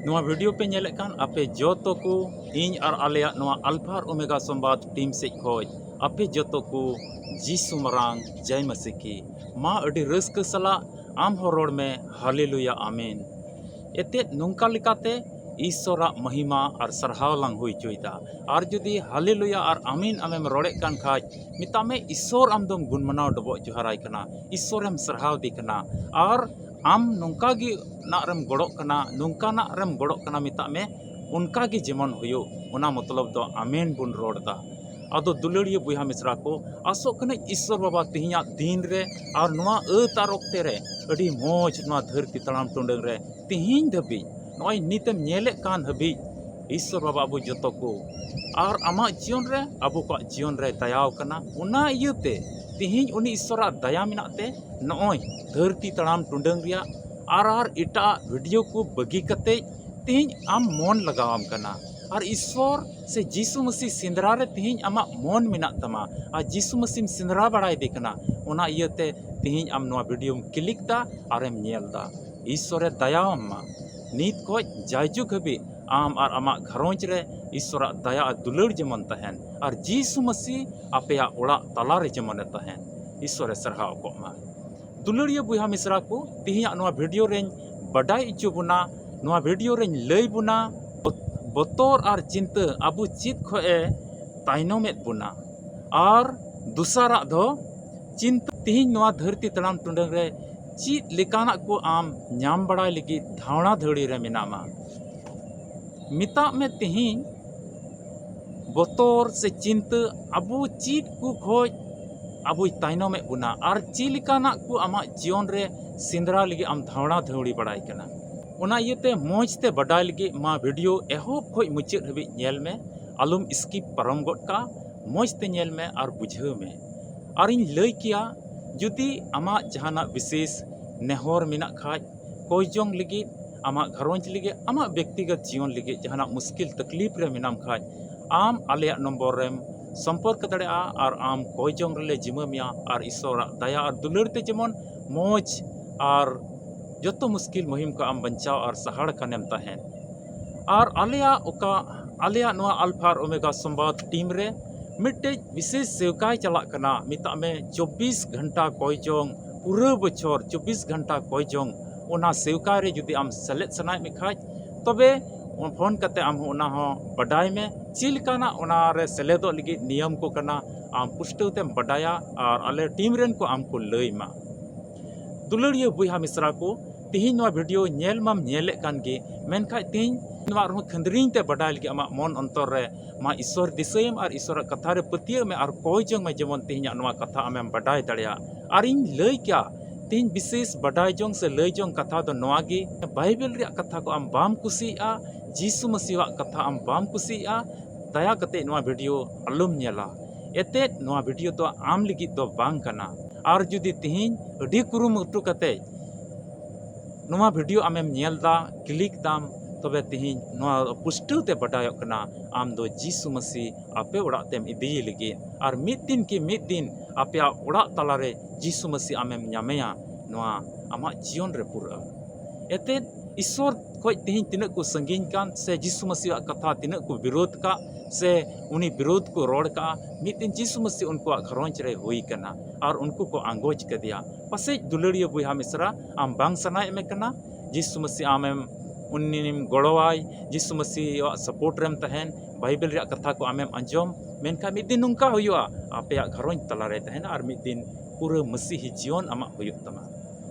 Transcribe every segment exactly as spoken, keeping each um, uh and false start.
ᱱᱚᱣᱟ ᱵᱷᱤᱰᱤᱭᱳ ᱯᱮ ᱧᱮᱞᱮᱫ ᱠᱟᱱ ᱟᱯᱮ ᱡᱚᱛᱚ ᱠᱚ, ᱤᱧ ᱟᱨ ᱟᱞᱮᱭᱟᱜ ᱱᱚᱣᱟ ᱟᱞᱯᱷᱟ ᱟᱨ ᱳᱢᱮᱜᱟ ᱥᱚᱢᱵᱟᱫ ᱴᱤᱢ ᱥᱮᱫ ᱠᱷᱚᱡ ᱟᱯᱮ ᱡᱚᱛᱚ ᱠᱚ ᱡᱤᱥᱩ ᱢᱟᱨᱟᱝ ᱡᱟᱭ ᱢᱟᱥᱤ ᱠᱤ᱾ ᱢᱟ ᱟᱹᱰᱤ ᱨᱟᱹᱥᱠᱟᱹ ᱥᱟᱞᱟᱜ ᱟᱢ ᱦᱚᱸ ᱨᱚᱲ ᱢᱮ, ᱦᱟᱞᱮᱞᱩᱭᱟ, ᱟᱢᱮᱱ᱾ ᱮᱛᱮᱫ ᱱᱚᱝᱠᱟ ᱞᱮᱠᱟᱛᱮ ᱤᱥᱥᱚᱨᱟᱜ ᱢᱚᱦᱤᱢᱟ ᱟᱨ ᱥᱟᱨᱦᱟᱣ ᱞᱟᱝ ᱦᱩᱭ ᱦᱚᱪᱚᱭᱮᱫᱟ᱾ ᱟᱨ ᱡᱩᱫᱤ ᱦᱟᱞᱮᱞᱩᱭᱟ ᱟᱨ ᱟᱢᱤᱱ ᱟᱢᱮᱢ ᱨᱚᱲᱮᱫ ᱠᱟᱱ ᱠᱷᱟᱡ, ᱢᱮᱛᱟᱜ ᱢᱮ ᱤᱥᱥᱚᱨ ᱟᱢ ᱫᱚᱢ ᱜᱩᱱᱢᱟᱱᱟᱣ ᱰᱚᱵᱚᱜ ᱡᱚᱦᱟᱨᱟᱭ ᱠᱟᱱᱟ, ᱤᱥᱥᱚᱨᱮᱢ ᱥᱟᱨᱦᱟᱣ ᱫᱮ ᱠᱟᱱᱟ᱾ ᱟᱨ ᱟᱢ ᱱᱚᱝᱠᱟ ᱜᱮ ᱱᱟᱜ ᱨᱮᱢ ᱜᱚᱲᱚᱜ ᱠᱟᱱᱟ, ᱱᱚᱝᱠᱟᱱᱟᱜ ᱨᱮᱢ ᱜᱚᱲᱚᱜ ᱠᱟᱱᱟ, ᱢᱮᱛᱟᱜ ᱢᱮ ᱚᱱᱠᱟ ᱜᱮ ᱡᱮᱢᱚᱱ ᱦᱩᱭᱩᱜ, ᱚᱱᱟ ᱢᱚᱛᱞᱚᱵ ᱫᱚ ᱟᱢᱮᱱ ᱵᱚᱱ ᱨᱚᱲ ᱮᱫᱟ᱾ ᱟᱫᱚ ᱫᱩᱞᱟᱹᱲᱤᱭᱟᱹ ᱵᱚᱭᱦᱟ ᱢᱤᱥᱨᱟ ᱠᱚ, ᱟᱥᱚᱜ ᱠᱟᱹᱱᱟᱹᱧ ᱤᱥᱥᱚᱨ ᱵᱟᱵᱟ ᱛᱮᱦᱮᱧᱟᱜ ᱫᱤᱱ ᱨᱮ ᱟᱨ ᱱᱚᱣᱟ ᱟᱹᱛ ᱟᱨ ᱚᱠᱛᱮ ᱨᱮ ᱟᱹᱰᱤ ᱢᱚᱡᱽ ᱱᱚᱣᱟ ᱫᱷᱟᱹᱨᱛᱤ ᱛᱟᱲᱟᱢ ᱴᱩᱰᱟᱹᱝ ᱨᱮ ᱛᱮᱦᱮᱧ ᱫᱷᱟᱹᱵᱤᱡ, ᱱᱚᱜᱼᱚᱭ ᱱᱤᱛᱮᱢ ᱧᱮᱞᱮᱫ ᱠᱟᱱ ᱦᱟᱹᱵᱤᱡ, ᱤᱥᱥᱚᱨ ᱵᱟᱵᱟ ᱟᱵᱚ ᱡᱚᱛᱚ ᱠᱚ ᱟᱨ ᱟᱢᱟᱜ ᱡᱤᱭᱚᱱ ᱨᱮ ᱟᱵᱚ ᱠᱚᱣᱟᱜ ᱡᱤᱭᱚᱱ ᱨᱮ ᱫᱟᱭᱟᱣ ᱠᱟᱱᱟ᱾ ᱚᱱᱟ ᱤᱭᱟᱹᱛᱮ ᱛᱮᱦᱮᱧ ᱩᱱᱤ ᱤᱥᱥᱚᱨᱟᱜ ᱫᱟᱭᱟ ᱢᱮᱱᱟᱜ ᱛᱮ ᱱᱚᱜᱼᱚᱭ ᱫᱷᱟᱹᱨᱛᱤ ᱛᱟᱲᱟᱢ ᱴᱩᱰᱟᱹᱝ ᱨᱮᱭᱟᱜ ᱟᱨ ᱟᱨ ᱮᱴᱟᱜ ᱵᱷᱤᱰᱤᱭᱳ ᱠᱚ ᱵᱟᱹᱜᱤ ᱠᱟᱛᱮ ᱛᱮᱦᱮᱧ ᱟᱢ ᱢᱚᱱ ᱞᱟᱜᱟᱣᱟᱢ ᱠᱟᱱᱟ᱾ ᱟᱨ ᱤᱥᱥᱚᱨ ᱥᱮ ᱡᱤᱥᱩ ᱢᱟᱹᱥᱤ ᱥᱮᱸᱫᱽᱨᱟ ᱨᱮ ᱛᱮᱦᱮᱧ ᱟᱢᱟᱜ ᱢᱚᱱ ᱢᱮᱱᱟᱜ ᱛᱟᱢᱟ᱾ ᱟᱨ ᱡᱤᱥᱩ ᱢᱟᱹᱥᱤᱢ ᱥᱮᱸᱫᱽᱨᱟ ᱵᱟᱲᱟᱭᱮᱫᱮ ᱠᱟᱱᱟ᱾ ᱚᱱᱟ ᱤᱭᱟᱹᱛᱮ ᱛᱮᱦᱮᱧ ᱟᱢ ᱱᱚᱣᱟ ᱵᱷᱤᱰᱤᱭᱳᱢ ᱠᱞᱤᱠ ᱫᱟ ᱟᱨᱮᱢ ᱧᱮᱞ ᱫᱟ᱾ ᱤᱥᱥᱚᱨᱮ ᱫᱟᱭᱟᱣᱟᱢ ᱢᱟ᱾ ᱱᱤᱛ ᱠᱷᱚᱡ ᱡᱟᱭᱡᱩᱜᱽ ᱦᱟᱹᱵᱤᱡ ᱟᱢ ᱟᱨ ᱟᱢᱟᱜ ᱜᱷᱟᱨᱚᱸᱡᱽ ᱨᱮ ᱤᱥᱥᱚᱨᱟᱜ ᱫᱟᱭᱟ ᱟᱨ ᱫᱩᱞᱟᱹᱲ ᱡᱮᱢᱚᱱ ᱛᱟᱦᱮᱱ, ᱟᱨ ᱡᱤᱥᱩ ᱢᱟᱹᱥᱤ ᱟᱯᱮᱭᱟᱜ ᱚᱲᱟᱜ ᱛᱟᱞᱟᱨᱮ ᱡᱮᱢᱚᱱᱮ ᱛᱟᱦᱮᱱ᱾ ᱤᱥᱥᱚᱨᱮ ᱥᱟᱨᱦᱟᱣ ᱠᱚᱜ ᱢᱟ᱾ ᱫᱩᱞᱟᱹᱲᱤᱭᱟᱹ ᱵᱚᱭᱦᱟ ᱢᱤᱥᱨᱟ ᱠᱚ, ᱛᱮᱦᱮᱧᱟᱜ ᱱᱚᱣᱟ ᱵᱷᱤᱰᱤᱭᱳ ᱨᱮᱧ ᱵᱟᱰᱟᱭ ᱦᱚᱪᱚ ᱵᱚᱱᱟ, ᱱᱚᱣᱟ ᱵᱷᱤᱰᱤᱭᱳ ᱨᱮᱧ ᱞᱟᱹᱭ ᱵᱚᱱᱟ, ᱵᱚᱛᱚᱨ ᱟᱨ ᱪᱤᱱᱛᱟᱹ ᱟᱵᱚ ᱪᱮᱫ ᱠᱷᱚᱡ ᱮ ᱛᱟᱭᱱᱚᱢᱮᱫ ᱵᱚᱱᱟ᱾ ᱟᱨ ᱫᱚᱥᱟᱨᱟᱜ ᱫᱚ ᱪᱤᱱᱛᱟᱹ, ᱛᱮᱦᱮᱧ ᱱᱚᱣᱟ ᱫᱷᱟᱹᱨᱛᱤ ᱛᱟᱲᱟᱢ ᱴᱩᱰᱟᱹᱝ ᱨᱮ ᱪᱮᱫ ᱞᱮᱠᱟᱱᱟᱜ ᱠᱚ ᱟᱢ ᱧᱟᱢ ᱵᱟᱲᱟᱭ ᱞᱟᱹᱜᱤᱫ ᱫᱷᱟᱣᱲᱟ ᱫᱷᱟᱹᱣᱲᱤ ᱨᱮ ᱢᱮᱱᱟᱢᱟ᱾ ᱢᱮᱛᱟᱜ ᱢᱮ ᱛᱮᱦᱮᱧ ᱵᱚᱛᱚᱨ ᱥᱮ ᱪᱤᱱᱛᱟᱹ ᱟᱵᱚ ᱪᱮᱫ ᱠᱚ ᱠᱷᱚᱡ ᱟᱵᱚᱭ ᱛᱟᱭᱱᱚᱢᱮᱫ ᱵᱚᱱᱟ, ᱟᱨ ᱪᱮᱫ ᱞᱮᱠᱟᱱᱟᱜ ᱠᱚ ᱟᱢᱟᱜ ᱡᱤᱭᱚᱱ ᱨᱮ ᱥᱮᱸᱫᱽᱨᱟ ᱞᱟᱹᱜᱤᱫ ᱟᱢ ᱫᱷᱟᱣᱲᱟ ᱫᱷᱟᱹᱣᱲᱤ ᱵᱟᱲᱟᱭ ᱠᱟᱱᱟ᱾ ᱚᱱᱟ ᱤᱭᱟᱹᱛᱮ ᱢᱚᱡᱽ ᱛᱮ ᱵᱟᱰᱟᱭ ᱞᱟᱹᱜᱤᱫ ᱢᱟ ᱵᱷᱤᱰᱤᱭᱳ ᱮᱦᱚᱵ ᱠᱷᱚᱡ ᱢᱩᱪᱟᱹᱫ ᱦᱟᱹᱵᱤᱡ ᱧᱮᱞ ᱢᱮ, ᱟᱞᱚᱢ ᱥᱠᱤᱯ ᱯᱟᱨᱚᱢ ᱜᱚᱫ ᱠᱟᱜᱼᱟ᱾ ᱢᱚᱡᱽ ᱛᱮ ᱧᱮᱞ ᱢᱮ ᱟᱨ ᱵᱩᱡᱷᱟᱹᱣ ᱢᱮ᱾ ᱟᱨᱤᱧ ᱞᱟᱹᱭ ᱠᱮᱭᱟ, ᱡᱩᱫᱤ ᱟᱢᱟᱜ ᱡᱟᱦᱟᱱᱟᱜ ᱵᱤᱥᱮᱥ ᱱᱮᱦᱚᱨ ᱢᱮᱱᱟᱜ ᱠᱷᱟᱡ, ᱠᱚᱭ ᱡᱚᱝ ᱞᱟᱹᱜᱤᱫ, ᱟᱢᱟᱜ ᱜᱷᱟᱨᱚᱸᱡᱽ ᱞᱟᱹᱜᱤᱫ, ᱟᱢᱟᱜ ᱵᱮᱠᱛᱤᱜᱚᱛ ᱡᱤᱭᱚᱱ ᱞᱟᱹᱜᱤᱫ ᱡᱟᱦᱟᱱᱟᱜ ᱢᱩᱥᱠᱤᱞ ᱛᱟᱠᱞᱤᱯ ᱨᱮ ᱢᱮᱱᱟᱢ ᱠᱷᱟᱡ, ᱟᱢ ᱟᱞᱮᱭᱟᱜ ᱱᱚᱢᱵᱚᱨ ᱨᱮᱢ ᱥᱚᱢᱯᱚᱨᱠ ᱫᱟᱲᱮᱭᱟᱜᱼᱟ ᱟᱨ ᱟᱢ ᱠᱚᱭ ᱡᱚᱝ ᱨᱮᱞᱮ ᱡᱤᱢᱟᱹ ᱢᱮᱭᱟ᱾ ᱟᱨ ᱤᱥᱚᱨᱟᱜ ᱫᱟᱭᱟ ᱟᱨ ᱫᱩᱞᱟᱹᱲ ᱛᱮ ᱡᱮᱢᱚᱱ ᱢᱚᱡᱽ ᱟᱨ ᱡᱚᱛᱚ ᱢᱩᱥᱠᱤᱞ ᱢᱩᱦᱤᱢ ᱠᱚ ᱟᱢ ᱵᱟᱧᱪᱟᱣ ᱟᱨ ᱥᱟᱦᱟᱲ ᱠᱟᱱᱮᱢ ᱛᱟᱦᱮᱱ᱾ ᱟᱨ ᱟᱞᱮᱭᱟᱜ ᱚᱠᱟ, ᱟᱞᱮᱭᱟᱜ ᱱᱚᱣᱟ ᱟᱞᱯᱷᱟ ᱟᱨ ᱳᱢᱮᱜᱟ ᱥᱚᱢᱵᱟᱫ ᱴᱤᱢ ᱨᱮ ᱢᱤᱫᱴᱮᱡ ᱵᱤᱥᱮᱥ ᱥᱮᱣᱠᱟᱭ ᱪᱟᱞᱟᱜ ᱠᱟᱱᱟ, ᱢᱮᱛᱟᱜ ᱢᱮ ᱪᱚᱵᱵᱤᱥ ᱜᱷᱚᱱᱴᱟ ᱠᱚᱭ ᱡᱚᱝ, ᱯᱩᱨᱟᱹ ᱵᱚᱪᱷᱚᱨ ᱪᱚᱵᱵᱤᱥ ᱜᱷᱚᱱᱴᱟ ᱠᱚᱭ ᱡᱚᱝ᱾ ᱚᱱᱟ ᱥᱮᱣᱠᱟ ᱨᱮ ᱡᱩᱫᱤ ᱟᱢ ᱥᱮᱞᱮᱫ ᱥᱟᱱᱟᱭᱮᱫ ᱢᱮ ᱠᱷᱟᱡ, ᱛᱚᱵᱮ ᱯᱷᱳᱱ ᱠᱟᱛᱮ ᱟᱢ ᱦᱚᱸ ᱚᱱᱟ ᱦᱚᱸ ᱵᱟᱰᱟᱭ ᱢᱮ, ᱪᱮᱫ ᱞᱮᱠᱟᱱᱟᱜ ᱚᱱᱟ ᱨᱮ ᱥᱮᱞᱮᱫᱚᱜ ᱞᱟᱹᱜᱤᱫ ᱱᱤᱭᱚᱢ ᱠᱚ ᱠᱟᱱᱟ, ᱟᱢ ᱯᱩᱥᱴᱟᱹᱣ ᱛᱮᱢ ᱵᱟᱰᱟᱭᱟ ᱟᱨ ᱟᱞᱮ ᱴᱤᱢ ᱨᱮᱱ ᱠᱚ ᱟᱢ ᱠᱚ ᱞᱟᱹᱭ ᱢᱟ᱾ ᱫᱩᱞᱟᱹᱲᱤᱭᱟᱹ ᱵᱚᱭᱦᱟ ᱢᱤᱥᱨᱟ ᱠᱚ, ᱛᱤᱦᱤᱧ ᱱᱚᱣᱟ ᱵᱷᱤᱰᱤᱭᱳ ᱧᱮᱞ ᱢᱟᱢ ᱧᱮᱞᱮᱫ ᱠᱟᱱ ᱜᱮ, ᱢᱮᱱᱠᱷᱟᱡ ᱛᱤᱦᱤᱧ ᱱᱚᱣᱟ ᱟᱨᱦᱚᱸ ᱠᱷᱟᱹᱱᱫᱽᱨᱤᱧ ᱛᱮ ᱵᱟᱰᱟᱭ ᱞᱟᱹᱜᱤᱫ ᱟᱢᱟᱜ ᱢᱚᱱ ᱚᱱᱛᱚᱨ ᱨᱮ ᱢᱟ ᱤᱥᱥᱚᱨ ᱫᱤᱥᱟᱹᱭᱮᱢ ᱟᱨ ᱤᱥᱥᱚᱨᱟᱜ ᱠᱟᱛᱷᱟ ᱨᱮ ᱯᱟᱹᱛᱭᱟᱹᱜ ᱢᱮ ᱟᱨ ᱠᱚᱭ ᱡᱚᱝ ᱢᱮ, ᱡᱮᱢᱚᱱ ᱛᱤᱦᱤᱧᱟᱜ ᱱᱚᱣᱟ ᱠᱟᱛᱷᱟ ᱟᱢᱮᱢ ᱵᱟᱰᱟᱭ ᱫᱟᱲᱮᱭᱟᱜ᱾ ᱟᱨ ᱤᱧ ᱞᱟᱹᱭ ᱠᱮᱭᱟ, ᱛᱤᱦᱤᱧ ᱵᱤᱥᱮᱥ ᱵᱟᱰᱟᱭ ᱡᱚᱝ ᱥᱮ ᱞᱟᱹᱭ ᱡᱚᱝ ᱠᱟᱛᱷᱟ ᱫᱚ ᱱᱚᱣᱟ ᱜᱮ, ᱵᱟᱭᱵᱮᱞ ᱨᱮᱭᱟᱜ ᱠᱟᱛᱷᱟ ᱠᱚ ᱟᱢ ᱵᱟᱢ ᱠᱩᱥᱤᱭᱟᱜᱼᱟ, ᱡᱤᱥᱩ ᱢᱟᱹᱥᱤᱦᱟᱜ ᱠᱟᱛᱷᱟ ᱟᱢ ᱵᱟᱢ ᱠᱩᱥᱤᱭᱟᱜᱼᱟ, ᱫᱟᱭᱟ ᱠᱟᱛᱮ ᱱᱚᱣᱟ ᱵᱷᱤᱰᱤᱭᱳ ᱟᱞᱚᱢ ᱧᱮᱞᱟ᱾ ᱮᱛᱮᱫ ᱱᱚᱣᱟ ᱵᱷᱤᱰᱤᱭᱳ ᱫᱚ ᱟᱢ ᱞᱟᱹᱜᱤᱫ ᱫᱚ ᱵᱟᱝ ᱠᱟᱱᱟ᱾ ᱟᱨ ᱡᱩᱫᱤ ᱛᱤᱦᱤᱧ ᱟᱹᱰᱤ ᱠᱩᱨᱩᱢᱩᱴᱩ ᱠᱟᱛᱮ ᱱᱚᱣᱟ ᱵᱷᱤᱰᱤᱭᱳ ᱟᱢᱮᱢ ᱧᱮᱞ ᱫᱟ, ᱠᱞᱤᱠ ᱫᱟᱢ, ᱛᱚᱵᱮ ᱛᱤᱦᱤᱧ ᱱᱚᱣᱟ ᱯᱩᱥᱴᱟᱹᱣ ᱛᱮ ᱵᱟᱰᱟᱭᱚᱜ ᱠᱟᱱᱟ ᱟᱢ ᱫᱚ ᱡᱤᱥᱩ ᱢᱟᱹᱥᱤ ᱟᱯᱮ ᱚᱲᱟᱜ ᱛᱮᱢ ᱤᱫᱤᱭᱮ ᱞᱟᱹᱜᱤᱫ᱾ ᱟᱨ ᱢᱤᱫ ᱫᱤᱱ ᱠᱤ ᱢᱤᱫ ᱫᱤᱱ ᱟᱯᱮᱭᱟᱜ ᱚᱲᱟᱜ ᱛᱟᱞᱟᱨᱮ ᱡᱤᱥᱩ ᱢᱟᱹᱥᱤ ᱟᱢᱮᱢ ᱧᱟᱢᱮᱭᱟ, ᱱᱚᱣᱟ ᱟᱢᱟᱜ ᱡᱤᱭᱚᱱ ᱨᱮ ᱯᱩᱨᱟᱹᱜᱼᱟ᱾ ᱮᱛᱮᱫ ᱤᱥᱥᱚᱨ ᱠᱷᱚᱡ ᱛᱤᱦᱤᱧ ᱛᱤᱱᱟᱹᱜ ᱠᱚ ᱥᱟᱺᱜᱤᱧ ᱠᱟᱱ ᱥᱮ ᱡᱤᱥᱩ ᱢᱟᱹᱥᱤᱭᱟᱜ ᱠᱟᱛᱷᱟ ᱛᱤᱱᱟᱹᱜ ᱠᱚ ᱵᱤᱨᱳᱫ ᱠᱟᱜ ᱥᱮ ᱩᱱᱤ ᱵᱤᱨᱳᱫ ᱠᱚ ᱨᱚᱲ ᱠᱟᱜᱼᱟ, ᱢᱤᱫ ᱫᱤᱱ ᱡᱤᱥᱩ ᱢᱟᱹᱥᱤ ᱩᱱᱠᱩᱣᱟᱜ ᱜᱷᱟᱨᱚᱸᱡᱽ ᱨᱮ ᱦᱩᱭ ᱠᱟᱱᱟ ᱟᱨ ᱩᱱᱠᱩ ᱠᱚ ᱟᱸᱜᱚᱪ ᱠᱮᱫᱮᱭᱟ᱾ ᱯᱟᱥᱮᱡ ᱫᱩᱞᱟᱹᱲᱤᱭᱟᱹ ᱵᱚᱭᱦᱟ ᱢᱤᱥᱨᱟ, ᱟᱢ ᱵᱟᱝ ᱥᱟᱱᱟᱭᱮᱫ ᱢᱮ ᱠᱟᱱᱟ ᱡᱤᱥᱩ ᱢᱟᱹᱥᱤ ᱟᱢᱮᱢ ᱩᱱᱤᱢ ᱜᱚᱲᱚᱣᱟᱭ, ᱡᱤᱥᱩ ᱢᱟᱹᱥᱤᱭᱟᱜ ᱥᱟᱯᱳᱨᱴ ᱨᱮᱢ ᱛᱟᱦᱮᱱ, ᱵᱟᱭᱵᱮᱞ ᱨᱮᱭᱟᱜ ᱠᱟᱛᱷᱟ ᱠᱚ ᱟᱢᱮᱢ ᱟᱸᱡᱚᱢ, ᱢᱮᱱᱠᱷᱟᱱ ᱢᱤᱫ ᱫᱤᱱ ᱱᱚᱝᱠᱟ ᱦᱩᱭᱩᱜᱼᱟ, ᱟᱯᱮᱭᱟᱜ ᱜᱷᱟᱨᱚᱸᱡᱽ ᱛᱟᱞᱟᱨᱮ ᱛᱟᱦᱮᱱᱟ ᱟᱨ ᱢᱤᱫ ᱫᱤᱱ ᱯᱩᱨᱟᱹ ᱢᱟᱹᱥᱤᱦᱤ ᱡᱤᱭᱚᱱ ᱟᱢᱟᱜ ᱦᱩᱭᱩᱜ ᱛᱟᱢᱟ᱾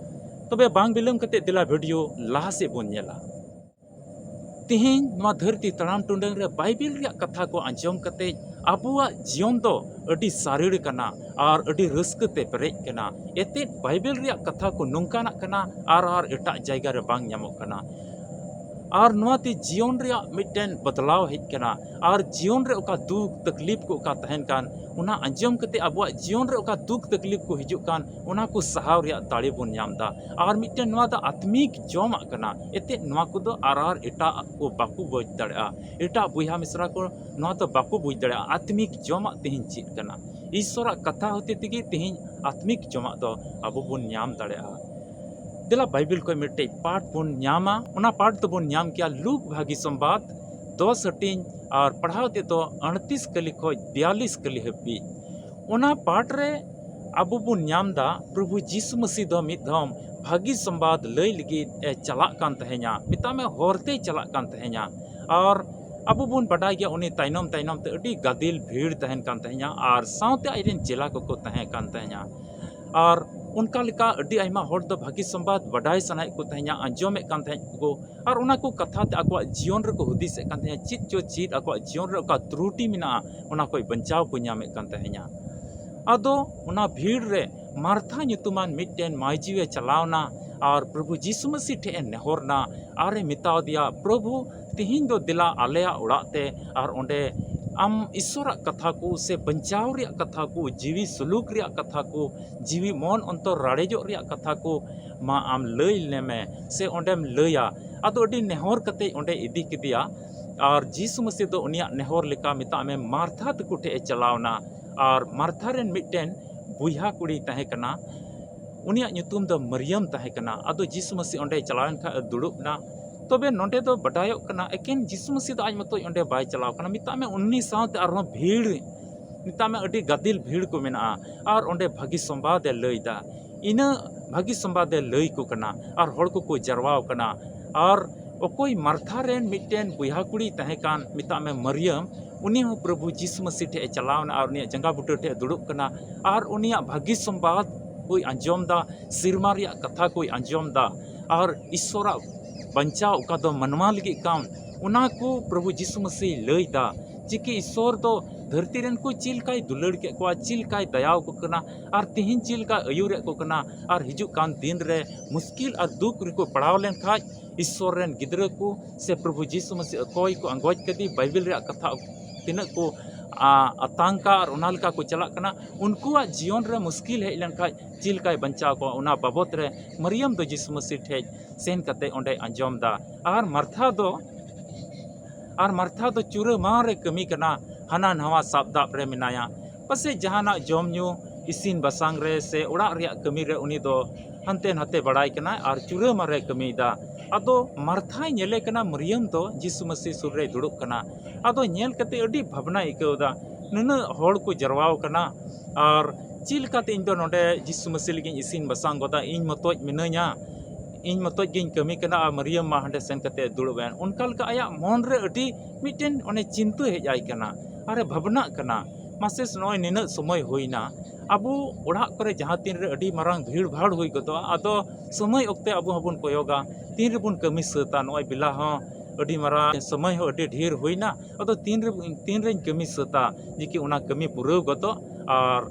ᱛᱚᱵᱮ ᱵᱟᱝ ᱵᱤᱞᱚᱢ ᱠᱟᱛᱮ ᱫᱮᱞᱟ ᱵᱷᱤᱰᱤᱭᱳ ᱞᱟᱦᱟ ᱥᱮᱫ ᱵᱚᱱ ᱧᱮᱞᱟ᱾ ᱛᱤᱦᱤᱧ ᱱᱚᱣᱟ ᱫᱷᱟᱹᱨᱛᱤ ᱛᱟᱲᱟᱢ ᱴᱩᱰᱟᱹᱝ ᱨᱮ ᱵᱟᱭᱵᱮᱞ ᱨᱮᱭᱟᱜ ᱠᱟᱛᱷᱟ ᱠᱚ ᱟᱸᱡᱚᱢ ᱠᱟᱛᱮ ᱟᱵᱚᱣᱟᱜ ᱡᱤᱭᱚᱱ ᱫᱚ ᱟᱹᱰᱤ ᱥᱟᱨᱮᱲ ᱠᱟᱱᱟ ᱟᱨ ᱟᱹᱰᱤ ᱨᱟᱹᱥᱠᱟᱹ ᱛᱮ ᱯᱮᱨᱮᱡ ᱠᱟᱱᱟ᱾ ᱮᱛᱮᱫ ᱵᱟᱭᱵᱮᱞ ᱨᱮᱭᱟᱜ ᱠᱟᱛᱷᱟ ᱠᱚ ᱱᱚᱝᱠᱟᱱᱟᱜ ᱠᱟᱱᱟ, ᱟᱨ, ᱟᱨ ᱮᱴᱟᱜ ᱡᱟᱭᱜᱟ ᱨᱮ ᱵᱟᱝ ᱧᱟᱢᱚᱜ ᱠᱟᱱᱟ᱾ ᱟᱨ ᱱᱚᱣᱟᱛᱮ ᱡᱤᱭᱚᱱ ᱨᱮᱭᱟᱜ ᱢᱤᱫᱴᱮᱱ ᱵᱚᱫᱞᱟᱣ ᱦᱮᱡ ᱠᱟᱱᱟ᱾ ᱟᱨ ᱡᱤᱭᱚᱱ ᱨᱮ ᱚᱠᱟ ᱫᱩᱠ ᱛᱟᱠᱞᱤᱯ ᱠᱚ ᱚᱠᱟ ᱛᱟᱦᱮᱱ ᱠᱟᱱ, ᱚᱱᱟ ᱟᱸᱡᱚᱢ ᱠᱟᱛᱮ ᱟᱵᱚᱣᱟᱜ ᱡᱤᱭᱚᱱ ᱨᱮ ᱚᱠᱟ ᱫᱩᱠ ᱛᱟᱠᱞᱤᱯ ᱠᱚ ᱦᱤᱡᱩᱜ ᱠᱟᱱ, ᱚᱱᱟ ᱠᱚ ᱥᱟᱦᱟᱣ ᱨᱮᱭᱟᱜ ᱫᱟᱲᱮ ᱵᱚᱱ ᱧᱟᱢ ᱮᱫᱟ᱾ ᱟᱨ ᱢᱤᱫᱴᱮᱱ ᱱᱚᱣᱟ ᱫᱚ ᱟᱛᱢᱤᱠ ᱡᱚᱢᱟᱜ ᱠᱟᱱᱟ᱾ ᱮᱛᱮᱫ ᱱᱚᱣᱟ ᱠᱚᱫᱚ ᱟᱨ, ᱟᱨ ᱮᱴᱟᱜ ᱠᱚ ᱵᱟᱠᱚ ᱵᱩᱡᱽ ᱫᱟᱲᱮᱭᱟᱜᱼᱟ, ᱮᱴᱟᱜ ᱵᱚᱭᱦᱟ ᱢᱤᱥᱨᱟ ᱠᱚ ᱱᱚᱣᱟ ᱫᱚ ᱵᱟᱠᱚ ᱵᱩᱡᱽ ᱫᱟᱲᱮᱭᱟᱜᱼᱟ᱾ ᱟᱛᱢᱤᱠ ᱡᱚᱢᱟᱜ ᱛᱮᱦᱮᱧ ᱪᱮᱫ ᱠᱟᱱᱟ? ᱤᱥᱥᱚᱨᱟᱜ ᱠᱟᱛᱷᱟ ᱦᱚᱛᱮ ᱛᱮᱜᱮ ᱛᱮᱦᱮᱧ ᱟᱛᱢᱤᱠ ᱡᱚᱢᱟᱜ ᱫᱚ ᱟᱵᱚ ᱵᱚᱱ ᱧᱟᱢ ᱫᱟᱲᱮᱭᱟᱜᱼᱟ᱾ ᱫᱮᱞᱟ ᱵᱟᱭᱵᱮᱞ ᱠᱷᱚᱱ ᱢᱤᱫᱴᱮᱡ ᱯᱟᱴ ᱵᱚᱱ ᱧᱟᱢᱟ᱾ ᱚᱱᱟ ᱯᱟᱴ ᱫᱚᱵᱚᱱ ᱧᱟᱢ ᱠᱮᱭᱟ ᱞᱩᱠ ᱵᱷᱟᱹᱜᱤ ᱥᱚᱢᱵᱟᱫ ᱫᱚᱥ ᱦᱟᱹᱴᱤᱧ ᱟᱨ ᱯᱟᱲᱦᱟᱣ ᱛᱮᱫᱚ ᱟᱹᱲᱛᱤᱥ ᱠᱟᱹᱞᱤ ᱠᱷᱚᱱ ᱵᱤᱭᱟᱞᱤᱥ ᱠᱟᱹᱞᱤ ᱦᱟᱹᱵᱤᱡ᱾ ᱚᱱᱟ ᱯᱟᱴ ᱨᱮ ᱟᱵᱚ ᱵᱚᱱ ᱧᱟᱢ ᱫᱟ ᱯᱨᱚᱵᱷᱩ ᱡᱤᱥᱩ ᱢᱟᱹᱥᱤ ᱫᱚ ᱢᱤᱫ ᱫᱷᱚᱢ ᱵᱷᱟᱹᱜᱤ ᱥᱚᱢᱵᱟᱫ ᱞᱟᱹᱭ ᱞᱟᱹᱜᱤᱫ ᱮ ᱪᱟᱞᱟᱜ ᱠᱟᱱ ᱛᱟᱦᱮᱸᱧᱟ, ᱢᱮᱛᱟᱜ ᱢᱮ ᱦᱚᱨ ᱛᱮᱭ ᱪᱟᱞᱟᱜ ᱠᱟᱱ ᱛᱟᱦᱮᱸᱧᱟ᱾ ᱟᱨ ᱟᱵᱚ ᱵᱚᱱ ᱵᱟᱰᱟᱭ ᱜᱮᱭᱟ ᱩᱱᱤ ᱛᱟᱭᱱᱚᱢ ᱛᱟᱭᱱᱚᱢ ᱛᱮ ᱟᱹᱰᱤ ᱜᱟᱫᱮᱞ ᱵᱷᱤᱲ ᱛᱟᱦᱮᱱ ᱠᱟᱱ ᱛᱟᱦᱮᱸᱧᱟ ᱟᱨ ᱥᱟᱶᱛᱮ ᱟᱡ ᱨᱮᱱ ᱪᱮᱞᱟ ᱠᱚᱠᱚ ᱛᱟᱦᱮᱸ ᱠᱟᱱ ᱛᱟᱦᱮᱸᱧᱟ᱾ ᱟᱨ ᱚᱱᱠᱟ ᱞᱮᱠᱟ ᱟᱹᱰᱤ ᱟᱭᱢᱟ ᱦᱚᱲ ᱫᱚ ᱵᱷᱟᱹᱜᱤ ᱥᱚᱢᱵᱟᱫ ᱵᱟᱰᱟᱭ ᱥᱟᱱᱟᱭᱮᱫ ᱠᱚ ᱛᱟᱦᱮᱸᱧᱟ, ᱟᱸᱡᱚᱢᱮᱫ ᱠᱟᱱ ᱛᱟᱦᱮᱸᱫ ᱠᱚ, ᱟᱨ ᱚᱱᱟ ᱠᱚ ᱠᱟᱛᱷᱟ ᱛᱮ ᱟᱠᱚᱣᱟᱜ ᱡᱤᱭᱚᱱ ᱨᱮᱠᱚ ᱦᱩᱫᱤᱥᱮᱫ ᱠᱟᱱ ᱛᱟᱦᱮᱸᱧᱟ, ᱪᱮᱫ ᱪᱚ ᱪᱮᱫ ᱟᱠᱚᱣᱟᱜ ᱡᱤᱭᱚᱱ ᱨᱮ ᱚᱠᱟ ᱛᱨᱩᱴᱤ ᱢᱮᱱᱟᱜᱼᱟ ᱚᱱᱟ ᱠᱷᱚᱱ ᱵᱟᱧᱪᱟᱣ ᱠᱚ ᱧᱟᱢᱮᱫ ᱠᱟᱱ ᱛᱟᱦᱮᱸᱧᱟ᱾ ᱟᱫᱚ ᱚᱱᱟ ᱵᱷᱤᱲ ᱨᱮ ᱢᱟᱨᱛᱷᱟ ᱧᱩᱛᱩᱢᱟᱱ ᱢᱤᱫᱴᱮᱱ ᱢᱟᱹᱭᱡᱩᱭᱮ ᱪᱟᱞᱟᱣᱱᱟ ᱟᱨ ᱯᱨᱚᱵᱷᱩ ᱡᱤᱥᱩ ᱢᱟᱹᱥᱤ ᱴᱷᱮᱡ ᱮ ᱱᱮᱦᱚᱨᱱᱟ ᱟᱨ ᱮ ᱢᱮᱛᱟᱣ ᱫᱮᱭᱟ, ᱯᱨᱚᱵᱷᱩ, ᱛᱤᱦᱤᱧ ᱫᱚ ᱫᱮᱞᱟ ᱟᱞᱮᱭᱟᱜ ᱚᱲᱟᱜ ᱛᱮ ᱟᱨ ᱚᱸᱰᱮ ᱟᱢ ᱤᱥᱥᱚᱨᱟᱜ ᱠᱟᱛᱷᱟ ᱠᱚ ᱥᱮ ᱵᱟᱧᱪᱟᱣ ᱨᱮᱭᱟᱜ ᱠᱟᱛᱷᱟ ᱠᱚ, ᱡᱤᱣᱤ ᱥᱩᱞᱩᱠ ᱨᱮᱭᱟᱜ ᱠᱟᱛᱷᱟ ᱠᱚ, ᱡᱤᱣᱤ ᱢᱚᱱ ᱚᱱᱛᱚᱨ ᱨᱟᱲᱮᱡᱚᱜ ᱨᱮᱭᱟᱜ ᱠᱟᱛᱷᱟ ᱠᱚ ᱢᱟ ᱟᱢ ᱞᱟᱹᱭ ᱞᱮᱢᱮ ᱥᱮ ᱚᱸᱰᱮᱢ ᱞᱟᱹᱭᱟ᱾ ᱟᱫᱚ ᱟᱹᱰᱤ ᱱᱮᱦᱚᱨ ᱠᱟᱛᱮ ᱚᱸᱰᱮ ᱤᱫᱤ ᱠᱮᱫᱮᱭᱟ᱾ ᱟᱨ ᱡᱤᱥᱩ ᱢᱟᱹᱥᱤ ᱫᱚ ᱩᱱᱤᱭᱟᱜ ᱱᱮᱦᱚᱨ ᱞᱮᱠᱟ ᱢᱮᱛᱟᱜ ᱢᱮ ᱢᱟᱨᱛᱷᱟ ᱛᱟᱠᱚ ᱴᱷᱮᱡ ᱮ ᱪᱟᱞᱟᱣᱱᱟ᱾ ᱟᱨ ᱢᱟᱨᱛᱷᱟ ᱨᱮᱱ ᱢᱤᱫᱴᱮᱱ ᱵᱚᱭᱦᱟ ᱠᱩᱲᱤᱭ ᱛᱟᱦᱮᱸ ᱠᱟᱱᱟ, ᱩᱱᱤᱭᱟᱜ ᱧᱩᱛᱩᱢ ᱫᱚ ᱢᱟᱨᱤᱭᱟᱢ ᱛᱟᱦᱮᱸ ᱠᱟᱱᱟ᱾ ᱟᱫᱚ ᱡᱤᱥᱩ ᱢᱟᱹᱥᱤ ᱚᱸᱰᱮᱭ ᱪᱟᱞᱟᱣᱮᱱ ᱠᱷᱟᱡ ᱮ ᱫᱩᱲᱩᱵ ᱮᱱᱟ᱾ ᱛᱚᱵᱮ ᱱᱚᱰᱮ ᱫᱚ ᱵᱟᱰᱟᱭᱚᱜ ᱠᱟᱱᱟ ᱮᱠᱮᱱ ᱡᱤᱥᱩ ᱢᱟᱹᱥᱤ ᱫᱚ ᱟᱡ ᱢᱚᱛᱚᱡ ᱚᱸᱰᱮ ᱵᱟᱭ ᱪᱟᱞᱟᱣ ᱠᱟᱱᱟ, ᱢᱮᱛᱟᱜ ᱢᱮ ᱩᱱᱤ ᱥᱟᱶᱛᱮ ᱟᱨᱦᱚᱸ ᱵᱷᱤᱲ, ᱢᱮᱛᱟᱜ ᱢᱮ ᱟᱹᱰᱤ ᱜᱟᱫᱮᱞ ᱵᱷᱤᱲ ᱠᱚ ᱢᱮᱱᱟᱜᱼᱟ᱾ ᱟᱨ ᱚᱸᱰᱮ ᱵᱷᱟᱹᱜᱤ ᱥᱚᱢᱵᱟᱫ ᱮ ᱞᱟᱹᱭ ᱮᱫᱟ, ᱤᱱᱟᱹ ᱵᱷᱟᱹᱜᱤ ᱥᱚᱢᱵᱟᱫ ᱮ ᱞᱟᱹᱭ ᱠᱚ ᱠᱟᱱᱟ ᱟᱨ ᱦᱚᱲ ᱠᱚᱠᱚ ᱡᱟᱨᱣᱟᱣ ᱠᱟᱱᱟ᱾ ᱟᱨ ᱚᱠᱚᱭ ᱢᱟᱨᱛᱷᱟ ᱨᱮᱱ ᱢᱤᱫᱴᱮᱱ ᱵᱚᱭᱦᱟ ᱠᱩᱲᱤᱭ ᱛᱟᱦᱮᱸ ᱠᱟᱱ, ᱢᱮᱛᱟᱜ ᱢᱮ ᱢᱟᱨᱤᱭᱟᱢ, ᱩᱱᱤ ᱦᱚᱸ ᱯᱨᱚᱵᱷᱩ ᱡᱤᱥᱩ ᱢᱟᱹᱥᱤ ᱴᱷᱮᱡ ᱮ ᱪᱟᱞᱟᱣ ᱮᱱᱟ ᱟᱨ ᱩᱱᱤᱭᱟᱜ ᱡᱟᱸᱜᱟ ᱵᱩᱴᱟᱹ ᱴᱷᱮᱡ ᱮ ᱫᱩᱲᱩᱵ ᱠᱟᱱᱟ᱾ ᱟᱨ ᱩᱱᱤᱭᱟᱜ ᱵᱷᱟᱹᱜᱤ ᱥᱚᱢᱵᱟᱫ ᱠᱚᱭ ᱟᱸᱡᱚᱢ ᱫᱟ, ᱥᱮᱨᱢᱟ ᱨᱮᱭᱟᱜ ᱠᱟᱛᱷᱟ ᱠᱚᱭ ᱟᱸᱡᱚᱢ ᱫᱟ᱾ ᱟᱨ ᱤᱥᱥᱚᱨᱟᱜ ᱵᱟᱧᱪᱟᱣ ᱚᱠᱟ ᱫᱚ ᱢᱟᱱᱣᱟ ᱞᱟᱹᱜᱤᱫ ᱠᱟᱱ, ᱚᱱᱟ ᱠᱚ ᱯᱨᱚᱵᱷᱩ ᱡᱤᱥᱩ ᱢᱟᱹᱥᱤᱭ ᱞᱟᱹᱭ ᱫᱟ᱾ ᱪᱤᱠᱤ ᱤᱥᱥᱚᱨ ᱫᱚ ᱫᱷᱟᱹᱨᱛᱤ ᱨᱮᱱ ᱠᱚ ᱪᱮᱫ ᱞᱮᱠᱟᱭ ᱫᱩᱞᱟᱹᱲ ᱠᱮᱫ ᱠᱚᱣᱟ, ᱪᱮᱫ ᱞᱮᱠᱟᱭ ᱫᱟᱭᱟᱣ ᱠᱚ ᱠᱟᱱᱟ, ᱟᱨ ᱛᱤᱦᱤᱧ ᱪᱮᱫ ᱞᱮᱠᱟᱭ ᱟᱹᱭᱩᱨᱮᱫ ᱠᱚ ᱠᱟᱱᱟ, ᱟᱨ ᱦᱤᱡᱩᱜ ᱠᱟᱱ ᱫᱤᱱ ᱨᱮ ᱢᱩᱥᱠᱤᱞ ᱟᱨ ᱫᱩᱠ ᱨᱮᱠᱚ ᱯᱟᱲᱟᱣ ᱞᱮᱱᱠᱷᱟᱡ ᱤᱥᱥᱚᱨ ᱨᱮᱱ ᱜᱤᱫᱽᱨᱟᱹ ᱠᱚ ᱥᱮ ᱯᱨᱚᱵᱷᱩ ᱡᱤᱥᱩ ᱢᱟᱹᱥᱤ ᱚᱠᱚᱭ ᱠᱚ ᱟᱸᱜᱚᱪ ᱠᱟᱫᱮ, ᱵᱟᱭᱵᱮᱞ ᱨᱮᱭᱟᱜ ᱠᱟᱛᱷᱟ ᱛᱤᱱᱟᱹᱜ ᱠᱚ, ᱟ, ᱟᱛᱟᱝ ᱠᱟᱜ ᱟᱨ ᱚᱱᱟ ᱞᱮᱠᱟ ᱠᱚ ᱪᱟᱞᱟᱜ ᱠᱟᱱᱟ, ᱩᱱᱠᱩᱣᱟᱜ ᱡᱤᱭᱚᱱ ᱨᱮ ᱢᱩᱥᱠᱤᱞ ᱦᱮᱡ ᱞᱮᱱᱠᱷᱟᱡ ᱪᱮᱫ ᱞᱮᱠᱟᱭ ᱵᱟᱧᱪᱟᱣ ᱠᱚᱣᱟ, ᱚᱱᱟ ᱵᱟᱵᱚᱛ ᱨᱮ ᱢᱟᱨᱤᱭᱟᱢ ᱫᱚ ᱡᱤᱥᱩ ᱢᱟᱹᱥᱤ ᱴᱷᱮᱡ ᱥᱮᱱ ᱠᱟᱛᱮ ᱚᱸᱰᱮᱭ ᱟᱸᱡᱚᱢ ᱫᱟ᱾ ᱟᱨ ᱢᱟᱨᱛᱷᱟ ᱫᱚ, ᱟᱨ ᱢᱟᱨᱛᱷᱟ ᱫᱚ ᱪᱩᱨᱟᱹ ᱢᱟᱲᱟᱝ ᱨᱮ ᱠᱟᱹᱢᱤ ᱠᱟᱱᱟ, ᱦᱟᱱᱟ ᱱᱟᱣᱟ ᱥᱟᱵ ᱫᱟᱵ ᱨᱮ ᱢᱮᱱᱟᱭᱟ᱾ ᱯᱟᱥᱮᱡ ᱡᱟᱦᱟᱱᱟᱜ ᱡᱚᱢ ᱧᱩ, ᱤᱥᱤᱱ ᱵᱟᱥᱟᱝ ᱨᱮ ᱥᱮ ᱚᱲᱟᱜ ᱨᱮᱭᱟᱜ ᱠᱟᱹᱢᱤ ᱨᱮ ᱩᱱᱤ ᱫᱚ ᱦᱟᱱᱛᱮ ᱱᱟᱛᱮ ᱵᱟᱲᱟᱭ ᱠᱟᱱᱟᱭ ᱟᱨ ᱪᱩᱨᱟᱹ ᱢᱟᱨᱮ ᱠᱟᱹᱢᱤᱭᱮᱫᱟ᱾ ᱟᱫᱚ ᱢᱟᱨᱛᱷᱟᱭ ᱧᱮᱞᱮ ᱠᱟᱱᱟ ᱢᱟᱹᱨᱤᱭᱟᱹᱢ ᱫᱚ ᱡᱤᱥᱩ ᱢᱟᱹᱥᱤ ᱥᱩᱨ ᱨᱮᱭ ᱫᱩᱲᱩᱵ ᱠᱟᱱᱟ᱾ ᱟᱫᱚ ᱧᱮᱞ ᱠᱟᱛᱮ ᱟᱹᱰᱤ ᱵᱷᱟᱵᱽᱱᱟᱭ ᱟᱹᱭᱠᱟᱹᱣ ᱮᱫᱟ, ᱱᱩᱱᱟᱹᱜ ᱦᱚᱲ ᱠᱚ ᱡᱟᱨᱣᱟᱣ ᱠᱟᱱᱟ ᱟᱨ ᱪᱮᱫ ᱞᱮᱠᱟᱛᱮ ᱤᱧ ᱫᱚ ᱱᱚᱰᱮ ᱡᱤᱥᱩ ᱢᱟᱹᱥᱤ ᱞᱟᱹᱜᱤᱫ ᱤᱧ ᱤᱥᱤᱱ ᱵᱟᱥᱟᱝ ᱜᱚᱫᱟ? ᱤᱧ ᱢᱚᱛᱚᱡ ᱢᱤᱱᱟᱹᱧᱟ, ᱤᱧ ᱢᱚᱛᱚᱡ ᱜᱤᱧ ᱠᱟᱹᱢᱤ ᱠᱟᱱᱟ ᱟᱨ ᱢᱟᱹᱨᱤᱭᱟᱹᱢ ᱢᱟ ᱦᱟᱸᱰᱮ ᱥᱮᱱ ᱠᱟᱛᱮ ᱫᱩᱲᱩᱵ ᱮᱱ᱾ ᱚᱱᱠᱟ ᱞᱮᱠᱟ ᱟᱭᱟᱜ ᱢᱚᱱ ᱨᱮ ᱟᱹᱰᱤ ᱢᱤᱫᱴᱮᱱ ᱚᱱᱮ ᱪᱤᱱᱛᱟᱹ ᱦᱮᱡ ᱟᱭ ᱠᱟᱱᱟ ᱟᱨᱮ ᱵᱷᱟᱵᱽᱱᱟᱜ ᱠᱟᱱᱟ, ᱢᱟᱥᱮᱥ, ᱱᱚᱜᱼᱚᱭ ᱱᱤᱱᱟᱹᱜ ᱥᱚᱢᱚᱭ ᱦᱩᱭᱱᱟ, ᱟᱵᱚ ᱚᱲᱟᱜ ᱠᱚᱨᱮ ᱡᱟᱦᱟᱸ ᱛᱤᱱ ᱨᱮ ᱟᱹᱰᱤ ᱢᱟᱨᱟᱝ ᱵᱷᱤᱲ ᱵᱷᱟᱲ ᱦᱩᱭ ᱜᱚᱫᱚᱜᱼᱟ, ᱟᱫᱚ ᱥᱚᱢᱚᱭ ᱚᱠᱛᱮ ᱟᱵᱚ ᱦᱚᱸᱵᱚᱱ ᱠᱚᱭᱚᱜᱟ, ᱛᱤᱱ ᱨᱮᱵᱚᱱ ᱠᱟᱹᱢᱤ ᱥᱟᱹᱛᱟ? ᱱᱚᱜᱼᱚᱭ ᱵᱮᱞᱟ ᱦᱚᱸ ᱟᱹᱰᱤ ᱢᱟᱨᱟᱝ, ᱥᱚᱢᱚᱭ ᱦᱚᱸ ᱟᱹᱰᱤ ᱰᱷᱮᱨ ᱦᱩᱭᱱᱟ, ᱟᱫᱚ ᱛᱤᱱ ᱨᱮ, ᱛᱤᱱ ᱨᱮᱧ ᱠᱟᱹᱢᱤ ᱥᱟᱹᱛᱟ ᱡᱮ ᱠᱤ ᱚᱱᱟ ᱠᱟᱹᱢᱤ ᱯᱩᱨᱟᱹᱣ ᱜᱚᱫᱚᱜ ᱟᱨ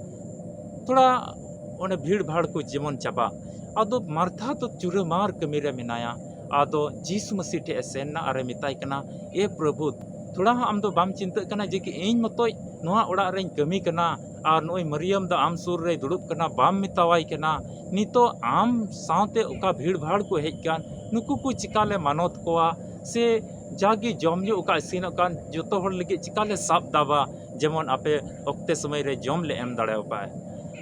ᱛᱷᱚᱲᱟ ᱚᱱᱮ ᱵᱷᱤᱲ ᱵᱷᱟᱲ ᱠᱚ ᱡᱮᱢᱚᱱ ᱪᱟᱵᱟᱜ᱾ ᱟᱫᱚ ᱢᱟᱨᱛᱷᱟ ᱫᱚ ᱪᱩᱨᱟᱹᱢᱟᱨ ᱠᱟᱹᱢᱤ ᱨᱮ ᱢᱮᱱᱟᱭᱟ᱾ ᱟᱫᱚ ᱡᱤᱥᱩ ᱢᱟᱹᱥᱤ ᱴᱷᱮᱡ ᱮ ᱥᱮᱱ ᱮᱱᱟ ᱟᱨ ᱮ ᱢᱮᱛᱟᱭ ᱠᱟᱱᱟ, "ᱮ ᱯᱨᱚᱵᱷᱩ, ᱛᱷᱚᱲᱟ ᱦᱚᱸ ᱟᱢ ᱫᱚ ᱵᱟᱢ ᱪᱤᱱᱛᱟᱹᱜ ᱠᱟᱱᱟ ᱡᱮ ᱠᱤ ᱤᱧ ᱢᱚᱛᱚᱡ ᱱᱚᱣᱟ ᱚᱲᱟᱜ ᱨᱮᱧ ᱠᱟᱹᱢᱤ ᱠᱟᱱᱟ ᱟᱨ ᱱᱩᱭ ᱢᱟᱹᱨᱤᱭᱟᱹᱢ ᱫᱚ ᱟᱢ ᱥᱩᱨ ᱨᱮᱭ ᱫᱩᱲᱩᱵ ᱠᱟᱱᱟ, ᱵᱟᱢ ᱢᱮᱛᱟᱣᱟᱭ ᱠᱟᱱᱟ? ᱱᱤᱛᱚᱜ ᱟᱢ ᱥᱟᱶᱛᱮ ᱚᱠᱟ ᱵᱷᱤᱲ ᱵᱷᱟᱲ ᱠᱚ ᱦᱮᱡ ᱠᱟᱱ, ᱱᱩᱠᱩ ᱠᱚ ᱪᱤᱠᱟ ᱞᱮ ᱢᱟᱱᱚᱛ ᱠᱚᱣᱟ? ᱥᱮ ᱡᱟᱜᱮ ᱡᱚᱢ ᱧᱩ ᱚᱠᱟ ᱤᱥᱤᱱᱚᱜ ᱠᱟᱱ, ᱡᱚᱛᱚ ᱦᱚᱲ ᱞᱟᱹᱜᱤᱫ ᱪᱤᱠᱟ ᱞᱮ ᱥᱟᱵ ᱫᱟᱵᱟ? ᱡᱮᱢᱚᱱ ᱟᱯᱮ ᱚᱠᱛᱮ ᱥᱚᱢᱚᱭ ᱨᱮ ᱡᱚᱢ ᱞᱮ ᱮᱢ ᱫᱟᱲᱮᱭᱟᱯᱮ?"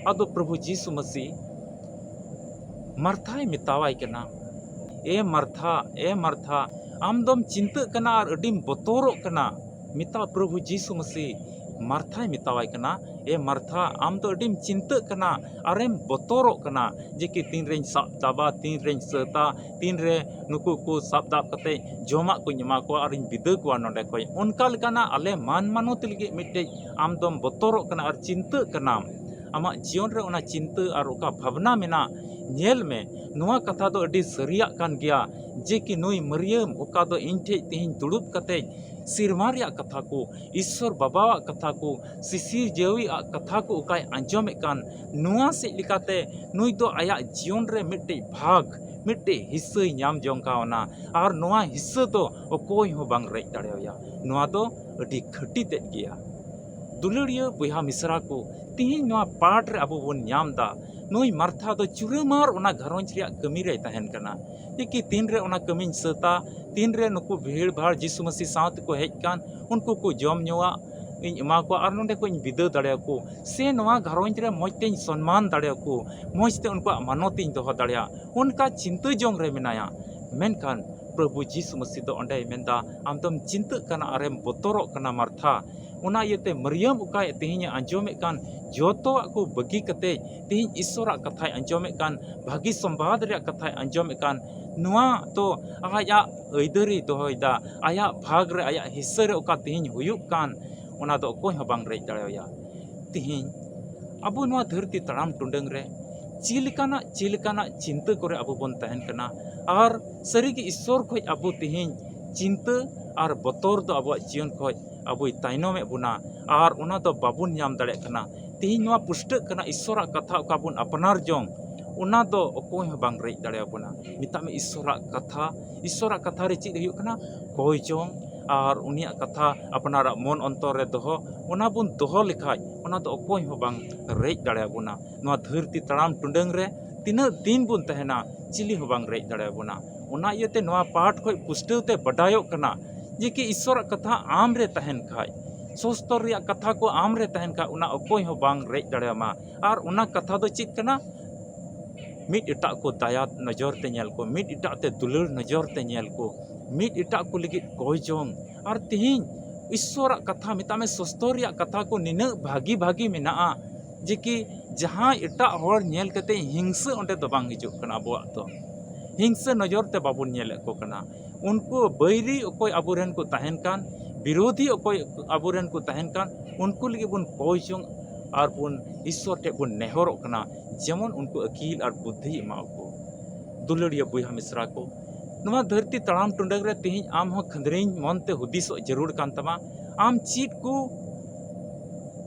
ᱟᱫᱚ ᱯᱨᱚᱵᱷᱩ ᱡᱤᱥᱩ ᱢᱟᱹᱥᱤ ᱢᱟᱨᱛᱷᱟᱭ ᱢᱮᱛᱟᱣᱟᱭ ᱠᱟᱱᱟ, "ᱮ ᱢᱟᱨᱛᱷᱟ, ᱮ ᱢᱟᱨᱛᱷᱟ, ᱟᱢ ᱫᱚᱢ ᱪᱤᱱᱛᱟᱹᱜ ᱠᱟᱱᱟ ᱟᱨ ᱟᱹᱰᱤᱢ ᱵᱚᱛᱚᱨᱚᱜ ᱠᱟᱱᱟ᱾" ᱢᱮᱛᱟ ᱯᱨᱚᱵᱷᱩ ᱡᱤᱥᱩ ᱢᱟᱹᱥᱤ ᱢᱟᱨᱛᱷᱟᱭ ᱢᱮᱛᱟᱣᱟᱭ ᱠᱟᱱᱟ, "ᱮ ᱢᱟᱨᱛᱷᱟ, ᱟᱢ ᱫᱚ ᱟᱹᱰᱤᱢ ᱪᱤᱱᱛᱟᱹᱜ ᱠᱟᱱᱟ ᱟᱨᱮᱢ ᱵᱚᱛᱚᱨᱚᱜ ᱠᱟᱱᱟ ᱡᱮ ᱠᱤ ᱛᱤᱱ ᱨᱮᱧ ᱥᱟᱵ ᱫᱟᱵᱟ, ᱛᱤᱱ ᱨᱮᱧ ᱥᱟᱹᱛᱟ, ᱛᱤᱱ ᱨᱮ ᱱᱩᱠᱩ ᱠᱚ ᱥᱟᱵ ᱫᱟᱵ ᱠᱟᱛᱮ ᱡᱚᱢᱟᱜ ᱠᱚᱧ ᱮᱢᱟ ᱠᱚᱣᱟ ᱟᱨᱤᱧ ᱵᱤᱫᱟᱹ ᱠᱚᱣᱟ ᱱᱚᱰᱮ ᱠᱷᱚᱡ?" ᱚᱱᱠᱟ ᱞᱮᱠᱟᱱᱟᱜ ᱟᱞᱮ ᱢᱟᱱ ᱢᱟᱱᱚᱛ ᱞᱟᱹᱜᱤᱫ ᱢᱤᱫᱴᱮᱡ ᱟᱢ ᱫᱚᱢ ᱵᱚᱛᱚᱨᱚᱜ ᱠᱟᱱᱟ ᱟᱨ ᱪᱤᱱᱛᱟᱹᱜ ᱠᱟᱱᱟᱢ᱾ ᱟᱢᱟᱜ ᱡᱤᱭᱚᱱ ᱨᱮ ᱚᱱᱟ ᱪᱤᱱᱛᱟᱹ ᱟᱨ ᱚᱠᱟ ᱵᱷᱟᱵᱽᱱᱟ ᱢᱮᱱᱟᱜ, ᱧᱮᱞ ᱢᱮ, ᱱᱚᱣᱟ ᱠᱟᱛᱷᱟ ᱫᱚ ᱟᱹᱰᱤ ᱥᱟᱹᱨᱤᱭᱟᱜ ᱠᱟᱱ ᱜᱮᱭᱟ ᱡᱮ ᱠᱤ ᱱᱩᱭ ᱢᱟᱹᱨᱤᱭᱟᱹᱢ ᱚᱠᱟ ᱫᱚ ᱤᱧ ᱴᱷᱮᱡ ᱛᱮᱦᱮᱧ ᱫᱩᱲᱩᱵ ᱠᱟᱛᱮ ᱥᱮᱨᱢᱟ ᱨᱮᱭᱟᱜ ᱠᱟᱛᱷᱟ ᱠᱚ, ᱤᱥᱥᱚᱨ ᱵᱟᱵᱟᱣᱟᱜ ᱠᱟᱛᱷᱟ ᱠᱚ, ᱥᱤᱥᱤᱨ ᱡᱟᱹᱣᱤᱭᱟᱜ ᱠᱟᱛᱷᱟ ᱠᱚ ᱚᱠᱟᱭ ᱟᱸᱡᱚᱢᱮᱫ ᱠᱟᱱ, ᱱᱚᱣᱟ ᱥᱮᱫ ᱞᱮᱠᱟᱛᱮ ᱱᱩᱭ ᱫᱚ ᱟᱭᱟᱜ ᱡᱤᱭᱚᱱ ᱨᱮ ᱢᱤᱫᱴᱮᱡ ᱵᱷᱟᱜᱽ, ᱢᱤᱫᱴᱮᱡ ᱦᱤᱥᱥᱟᱹᱭ ᱧᱟᱢ ᱡᱚᱝ ᱠᱟᱣᱱᱟ᱾ ᱟᱨ ᱱᱚᱣᱟ ᱦᱤᱥᱥᱟᱹ ᱫᱚ ᱚᱠᱚᱭ ᱦᱚᱸ ᱵᱟᱝ ᱨᱮᱡ ᱫᱟᱲᱮᱣᱟᱭᱟ᱾ ᱱᱚᱣᱟ ᱫᱚ ᱟᱹᱰᱤ ᱠᱷᱟᱹᱴᱤ ᱛᱮᱫ ᱜᱮᱭᱟ᱾ ᱫᱩᱞᱟᱹᱲᱤᱭᱟᱹ ᱵᱚᱭᱦᱟ ᱢᱤᱥᱨᱟ ᱠᱚ, ᱛᱤᱦᱤᱧ ᱱᱚᱣᱟ ᱯᱟᱴ ᱨᱮ ᱟᱵᱚ ᱵᱚᱱ ᱧᱟᱢ ᱫᱟ, ᱱᱩᱭ ᱢᱟᱨᱛᱷᱟ ᱫᱚ ᱪᱩᱨᱟᱹᱢᱟᱨ ᱚᱱᱟ ᱜᱷᱟᱨᱚᱸᱡᱽ ᱨᱮᱭᱟᱜ ᱠᱟᱹᱢᱤ ᱨᱮᱭ ᱛᱟᱦᱮᱱ ᱠᱟᱱᱟ᱾ ᱡᱮ ᱠᱤ ᱛᱤᱱ ᱨᱮ ᱚᱱᱟ ᱠᱟᱹᱢᱤᱧ ᱥᱟᱹᱛᱟ, ᱛᱤᱱ ᱨᱮ ᱱᱩᱠᱩ ᱵᱷᱤᱲ ᱵᱷᱟᱲ ᱡᱤᱥᱩ ᱢᱟᱹᱥᱤ ᱥᱟᱶ ᱛᱮᱠᱚ ᱦᱮᱡ ᱠᱟᱱ, ᱩᱱᱠᱩ ᱠᱚ ᱡᱚᱢ ᱧᱩᱣᱟᱜ, ᱤᱧ ᱮᱢᱟ ᱠᱚᱣᱟ ᱟᱨ ᱱᱚᱸᱰᱮ ᱠᱷᱚᱱ ᱤᱧ ᱵᱤᱫᱟᱹ ᱫᱟᱲᱮᱭᱟᱠᱚ, ᱥᱮ ᱱᱚᱣᱟ ᱜᱷᱟᱨᱚᱸᱡᱽ ᱨᱮ ᱢᱚᱡᱽ ᱛᱮᱧ ᱥᱚᱱᱢᱟᱱ ᱫᱟᱲᱮᱭᱟᱠᱚ, ᱢᱚᱡᱽ ᱛᱮ ᱩᱱᱠᱩᱣᱟᱜ ᱢᱟᱱᱚᱛ ᱤᱧ ᱫᱚᱦᱚ ᱫᱟᱲᱮᱭᱟᱜ, ᱚᱱᱠᱟ ᱪᱤᱱᱛᱟᱹ ᱡᱚᱝ ᱨᱮ ᱢᱮᱱᱟᱭᱟ᱾ ᱢᱮᱱᱠᱷᱟᱱ ᱯᱨᱚᱵᱷᱩ ᱡᱤᱥᱩ ᱢᱟᱹᱥᱤ ᱫᱚ ᱚᱸᱰᱮᱭ ᱢᱮᱱᱫᱟ, "ᱟᱢ ᱫᱚᱢ ᱪᱤᱱᱛᱟᱹᱜ ᱠᱟᱱᱟ ᱟᱨᱮᱢ ᱵᱚᱛᱚᱨᱚᱜ ᱠᱟᱱᱟ ᱢᱟᱨᱛᱷᱟ᱾" ᱚᱱᱟ ᱤᱭᱟᱹᱛᱮ ᱢᱟᱨᱤᱭᱟᱢ ᱚᱠᱟᱭ ᱛᱮᱦᱮᱧᱮ ᱟᱸᱡᱚᱢᱮᱫ ᱠᱟᱱ, ᱡᱚᱛᱚᱣᱟᱜ ᱠᱚ ᱵᱟᱹᱜᱤ ᱠᱟᱛᱮ ᱛᱮᱦᱮᱧ ᱤᱥᱚᱨᱟᱜ ᱠᱟᱛᱷᱟᱭ ᱟᱸᱡᱚᱢᱮᱫ ᱠᱟᱱ, ᱵᱷᱟᱹᱜᱤ ᱥᱚᱢᱵᱟᱫ ᱨᱮᱭᱟᱜ ᱠᱟᱛᱷᱟᱭ ᱟᱸᱡᱚᱢᱮᱫ ᱠᱟᱱ, ᱱᱚᱣᱟ ᱫᱚ ᱟᱡᱟᱜ ᱟᱹᱭᱫᱟᱹᱨᱤᱭ ᱫᱚᱦᱚᱭᱮᱫᱟ, ᱟᱭᱟᱜ ᱵᱷᱟᱜᱽ ᱨᱮ, ᱟᱭᱟᱜ ᱦᱤᱥᱥᱟᱹ ᱨᱮ ᱚᱠᱟ ᱛᱮᱦᱮᱧ ᱦᱩᱭᱩᱜ ᱠᱟᱱ, ᱚᱱᱟ ᱫᱚ ᱚᱠᱚᱭ ᱦᱚᱸ ᱵᱟᱝ ᱨᱮᱡ ᱫᱟᱲᱮᱣᱟᱭᱟ᱾ ᱛᱮᱦᱮᱧ ᱟᱵᱚ ᱱᱚᱣᱟ ᱫᱷᱟᱹᱨᱛᱤ ᱛᱟᱲᱟᱢ ᱴᱩᱰᱟᱹᱝ ᱨᱮ ᱪᱮᱫ ᱞᱮᱠᱟᱱᱟᱜ, ᱪᱮᱫ ᱞᱮᱠᱟᱱᱟᱜ ᱪᱤᱱᱛᱟᱹ ᱠᱚᱨᱮ ᱟᱵᱚ ᱵᱚᱱ ᱛᱟᱦᱮᱱ ᱠᱟᱱᱟ, ᱟᱨ ᱥᱟᱹᱨᱤᱜᱮ ᱤᱥᱥᱚᱨ ᱠᱷᱚᱱ ᱟᱵᱚ ᱛᱮᱦᱮᱧ ᱪᱤᱱᱛᱟᱹ ᱟᱨ ᱵᱚᱛᱚᱨ ᱫᱚ ᱟᱵᱚᱣᱟᱜ ᱡᱤᱭᱚᱱ ᱠᱷᱚᱱ ᱟᱵᱚᱭ ᱛᱟᱭᱱᱚᱢᱮᱫ ᱵᱚᱱᱟ, ᱟᱨ ᱚᱱᱟ ᱫᱚ ᱵᱟᱵᱚᱱ ᱧᱟᱢ ᱫᱟᱲᱮᱭᱟᱜ ᱠᱟᱱᱟ᱾ ᱛᱮᱦᱮᱧ ᱱᱚᱣᱟ ᱯᱩᱥᱴᱟᱹᱜ ᱠᱟᱱᱟ, ᱤᱥᱥᱚᱨᱟᱜ ᱠᱟᱛᱷᱟ ᱚᱠᱟ ᱵᱚᱱ ᱟᱯᱱᱟᱨ ᱡᱚᱝ, ᱚᱱᱟ ᱫᱚ ᱚᱠᱚᱭ ᱦᱚᱸ ᱵᱟᱝ ᱨᱮᱡ ᱫᱟᱲᱮᱭᱟᱵᱚᱱᱟ᱾ ᱢᱮᱛᱟᱜ ᱢᱮ, ᱤᱥᱥᱚᱨᱟᱜ ᱠᱟᱛᱷᱟ, ᱤᱥᱥᱚᱨᱟᱜ ᱠᱟᱛᱷᱟ ᱨᱮ ᱪᱮᱫ ᱦᱩᱭᱩᱜ ᱠᱟᱱᱟ? ᱠᱚᱭ ᱡᱚᱝ ᱟᱨ ᱩᱱᱤᱭᱟᱜ ᱠᱟᱛᱷᱟ ᱟᱯᱱᱟᱨᱟᱜ ᱢᱚᱱ ᱚᱱᱛᱚᱨ ᱨᱮ ᱫᱚᱦᱚ, ᱚᱱᱟ ᱵᱚᱱ ᱫᱚᱦᱚ ᱞᱮᱠᱷᱟᱡ, ᱚᱱᱟ ᱫᱚ ᱚᱠᱚᱭ ᱦᱚᱸ ᱵᱟᱝ ᱨᱮᱡ ᱫᱟᱲᱮᱭᱟᱵᱚᱱᱟ᱾ ᱱᱚᱣᱟ ᱫᱷᱟᱹᱨᱛᱤ ᱛᱟᱲᱟᱢ ᱴᱩᱰᱟᱹᱝ ᱨᱮ ᱛᱤᱱᱟᱹᱜ ᱫᱤᱱ ᱵᱚᱱ ᱛᱟᱦᱮᱱᱟ, ᱪᱤᱞᱤ ᱦᱚᱸ ᱵᱟᱝ ᱨᱮᱡ ᱫᱟᱲᱮᱭᱟᱵᱚᱱᱟ᱾ ᱚᱱᱟ ᱤᱭᱟᱹᱛᱮ ᱱᱚᱣᱟ ᱯᱟᱴ ᱠᱷᱚᱱ ᱯᱩᱥᱴᱟᱹᱣ ᱛᱮ ᱵᱟᱰᱟᱭᱚᱜ ᱠᱟᱱᱟ ᱡᱮ ᱠᱤ ᱤᱥᱥᱚᱨᱟᱜ ᱠᱟᱛᱷᱟ ᱟᱢ ᱨᱮ ᱛᱟᱦᱮᱱ ᱠᱷᱟᱡ, ᱥᱚᱥᱛᱚᱨ ᱨᱮᱭᱟᱜ ᱠᱟᱛᱷᱟ ᱠᱚ ᱟᱢ ᱨᱮ ᱛᱟᱦᱮᱱ ᱠᱷᱟᱡ, ᱚᱱᱟ ᱚᱠᱚᱭ ᱦᱚᱸ ᱵᱟᱝ ᱨᱮᱡ ᱫᱟᱲᱮᱭᱟᱢᱟ᱾ ᱟᱨ ᱚᱱᱟ ᱠᱟᱛᱷᱟ ᱫᱚ ᱪᱮᱫ ᱠᱟᱱᱟ? ᱢᱤᱫ ᱮᱴᱟᱜ ᱠᱚ ᱫᱟᱭᱟ ᱱᱚᱡᱚᱨ ᱛᱮ ᱧᱮᱞ ᱠᱚ, ᱢᱤᱫ ᱮᱴᱟᱜ ᱛᱮ ᱫᱩᱞᱟᱹᱲ ᱱᱚᱡᱚᱨ ᱛᱮ ᱧᱮᱞ ᱠᱚ, ᱢᱤᱫ ᱮᱴᱟᱜ ᱠᱚ ᱞᱟᱹᱜᱤᱫ ᱠᱚᱭ ᱡᱚᱝ᱾ ᱟᱨ ᱛᱮᱦᱮᱧ ᱤᱥᱥᱚᱨᱟᱜ ᱠᱟᱛᱷᱟ, ᱢᱮᱛᱟᱜ ᱢᱮ, ᱥᱚᱥᱛᱚᱨ ᱨᱮᱭᱟᱜ ᱠᱟᱛᱷᱟ ᱠᱚ ᱱᱤᱱᱟᱹᱜ ᱵᱷᱟᱹᱜᱤ ᱵᱷᱟᱹᱜᱤ ᱢᱮᱱᱟᱜᱼᱟ ᱡᱮ ᱠᱤ ᱡᱟᱦᱟᱸᱭ ᱮᱴᱟᱜ ᱦᱚᱲ ᱧᱮᱞ ᱠᱟᱛᱮ ᱦᱤᱝᱥᱟᱹ ᱚᱸᱰᱮ ᱫᱚ ᱵᱟᱝ ᱦᱤᱡᱩᱜ ᱠᱟᱱᱟ᱾ ᱟᱵᱚᱣᱟᱜ ᱫᱚ ᱦᱤᱝᱥᱟᱹ ᱱᱚᱡᱚᱨ ᱛᱮ ᱵᱟᱵᱚᱱ ᱧᱮᱞᱮᱫ ᱠᱚ ᱠᱟᱱᱟ᱾ ᱩᱱᱠᱩ ᱵᱟᱹᱭᱨᱤ ᱚᱠᱚᱭ ᱟᱵᱚᱨᱮᱱ ᱠᱚ ᱛᱟᱦᱮᱱ ᱠᱟᱱ, ᱵᱤᱨᱳᱫᱷᱤ ᱚᱠᱚᱭ ᱟᱵᱚᱨᱮᱱ ᱠᱚ ᱛᱟᱦᱮᱱ ᱠᱟᱱ, ᱩᱱᱠᱩ ᱞᱟᱹᱜᱤᱫ ᱵᱚᱱ ᱠᱚᱭ ᱡᱚᱝ ᱟᱨ ᱵᱚᱱ ᱤᱥᱥᱚᱨ ᱴᱷᱮᱱ ᱵᱚᱱ ᱱᱮᱦᱚᱨᱚᱜ ᱠᱟᱱᱟ, ᱡᱮᱢᱚᱱ ᱩᱱᱠᱩ ᱟᱹᱠᱤᱞ ᱟᱨ ᱵᱩᱫᱽᱫᱷᱤ ᱮᱢᱟᱣ ᱠᱚ᱾ ᱫᱩᱞᱟᱹᱲᱤᱭᱟᱹ ᱵᱚᱭᱦᱟ ᱢᱤᱥᱨᱟ ᱠᱚ, ᱱᱚᱣᱟ ᱫᱷᱟᱹᱨᱛᱤ ᱛᱟᱲᱟᱢ ᱴᱩᱰᱟᱹᱝ ᱨᱮ ᱛᱮᱦᱮᱧ ᱟᱢ ᱦᱚᱸ ᱠᱷᱟᱹᱱᱫᱽᱨᱤᱧ ᱢᱚᱱ ᱛᱮ ᱦᱩᱫᱤᱥᱚᱜ ᱡᱟᱹᱨᱩᱲ ᱠᱟᱱ ᱛᱟᱢᱟ᱾ ᱟᱢ ᱪᱮᱫ ᱠᱚ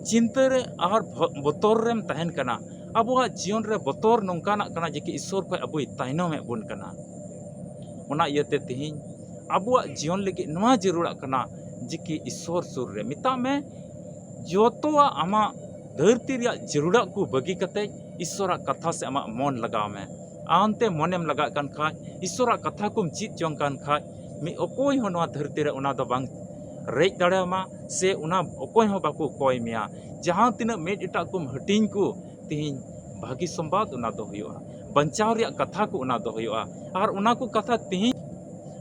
ᱪᱤᱱᱛᱟᱹ ᱨᱮ ᱟᱨ ᱵᱷᱚ-, ᱵᱚᱛᱚᱨ ᱨᱮᱢ ᱛᱟᱦᱮᱱ ᱠᱟᱱᱟ? ᱟᱵᱚᱣᱟᱜ ᱡᱤᱭᱚᱱ ᱨᱮ ᱵᱚᱛᱚᱨ ᱱᱚᱝᱠᱟᱱᱟᱜ ᱠᱟᱱᱟ ᱡᱮ ᱠᱤ ᱤᱥᱥᱚᱨ ᱠᱷᱚᱱ ᱟᱵᱚᱭ ᱛᱟᱭᱱᱚᱢᱮᱫ ᱵᱚᱱ ᱠᱟᱱᱟ᱾ ᱚᱱᱟ ᱤᱭᱟᱹᱛᱮ ᱛᱮᱦᱮᱧ ᱟᱵᱚᱣᱟᱜ ᱡᱤᱭᱚᱱ ᱞᱟᱹᱜᱤᱫ ᱱᱚᱣᱟ ᱡᱟᱹᱨᱩᱲᱟᱜ ᱠᱟᱱᱟ ᱡᱮ ᱠᱤ ᱤᱥᱥᱚᱨ ᱥᱩᱨ ᱨᱮ, ᱢᱮᱛᱟᱜ ᱢᱮ, ᱡᱚᱛᱚᱣᱟᱜ ᱟᱢᱟᱜ ᱫᱷᱟᱹᱨᱛᱤ ᱨᱮᱭᱟᱜ ᱡᱟᱹᱨᱩᱲᱟᱜ ᱠᱚ ᱵᱟᱹᱜᱤ ᱠᱟᱛᱮ ᱤᱥᱥᱚᱨᱟᱜ ᱠᱟᱛᱷᱟ ᱥᱮ ᱟᱢᱟᱜ ᱢᱚᱱ ᱞᱟᱜᱟᱣ ᱢᱮ᱾ ᱟᱢᱛᱮ ᱢᱚᱱᱮᱢ ᱞᱟᱜᱟᱜ ᱠᱟᱱ ᱠᱷᱟᱡ, ᱤᱥᱥᱚᱨᱟᱜ ᱠᱟᱛᱷᱟ ᱠᱚᱢ ᱪᱮᱫ ᱡᱚᱝ ᱠᱟᱱ ᱠᱷᱟᱡ, ᱢᱤᱫ ᱚᱠᱚᱭ ᱦᱚᱸ ᱱᱚᱣᱟ ᱫᱷᱟᱹᱨᱛᱤ ᱨᱮ ᱚᱱᱟ ᱫᱚ ᱵᱟᱝ ᱨᱮᱡ ᱫᱟᱲᱮᱭᱟᱢᱟ, ᱥᱮ ᱚᱱᱟ ᱚᱠᱚᱭ ᱦᱚᱸ ᱵᱟᱠᱚ ᱠᱚᱭ ᱢᱮᱭᱟ᱾ ᱡᱟᱦᱟᱸ ᱛᱤᱱᱟᱹᱜ ᱢᱮᱫ ᱮᱴᱟᱜ ᱠᱚᱢ ᱦᱟᱹᱴᱤᱧ ᱠᱚ, ᱛᱮᱦᱮᱧ ᱵᱷᱟᱹᱜᱤ ᱥᱚᱢᱵᱟᱫ ᱚᱱᱟ ᱫᱚ ᱦᱩᱭᱩᱜᱼᱟ, ᱵᱟᱧᱪᱟᱣ ᱨᱮᱭᱟᱜ ᱠᱟᱛᱷᱟ ᱠᱚ ᱚᱱᱟ ᱫᱚ ᱦᱩᱭᱩᱜᱼᱟ᱾ ᱟᱨ ᱚᱱᱟ ᱠᱚ ᱠᱟᱛᱷᱟ ᱛᱮᱦᱮᱧ,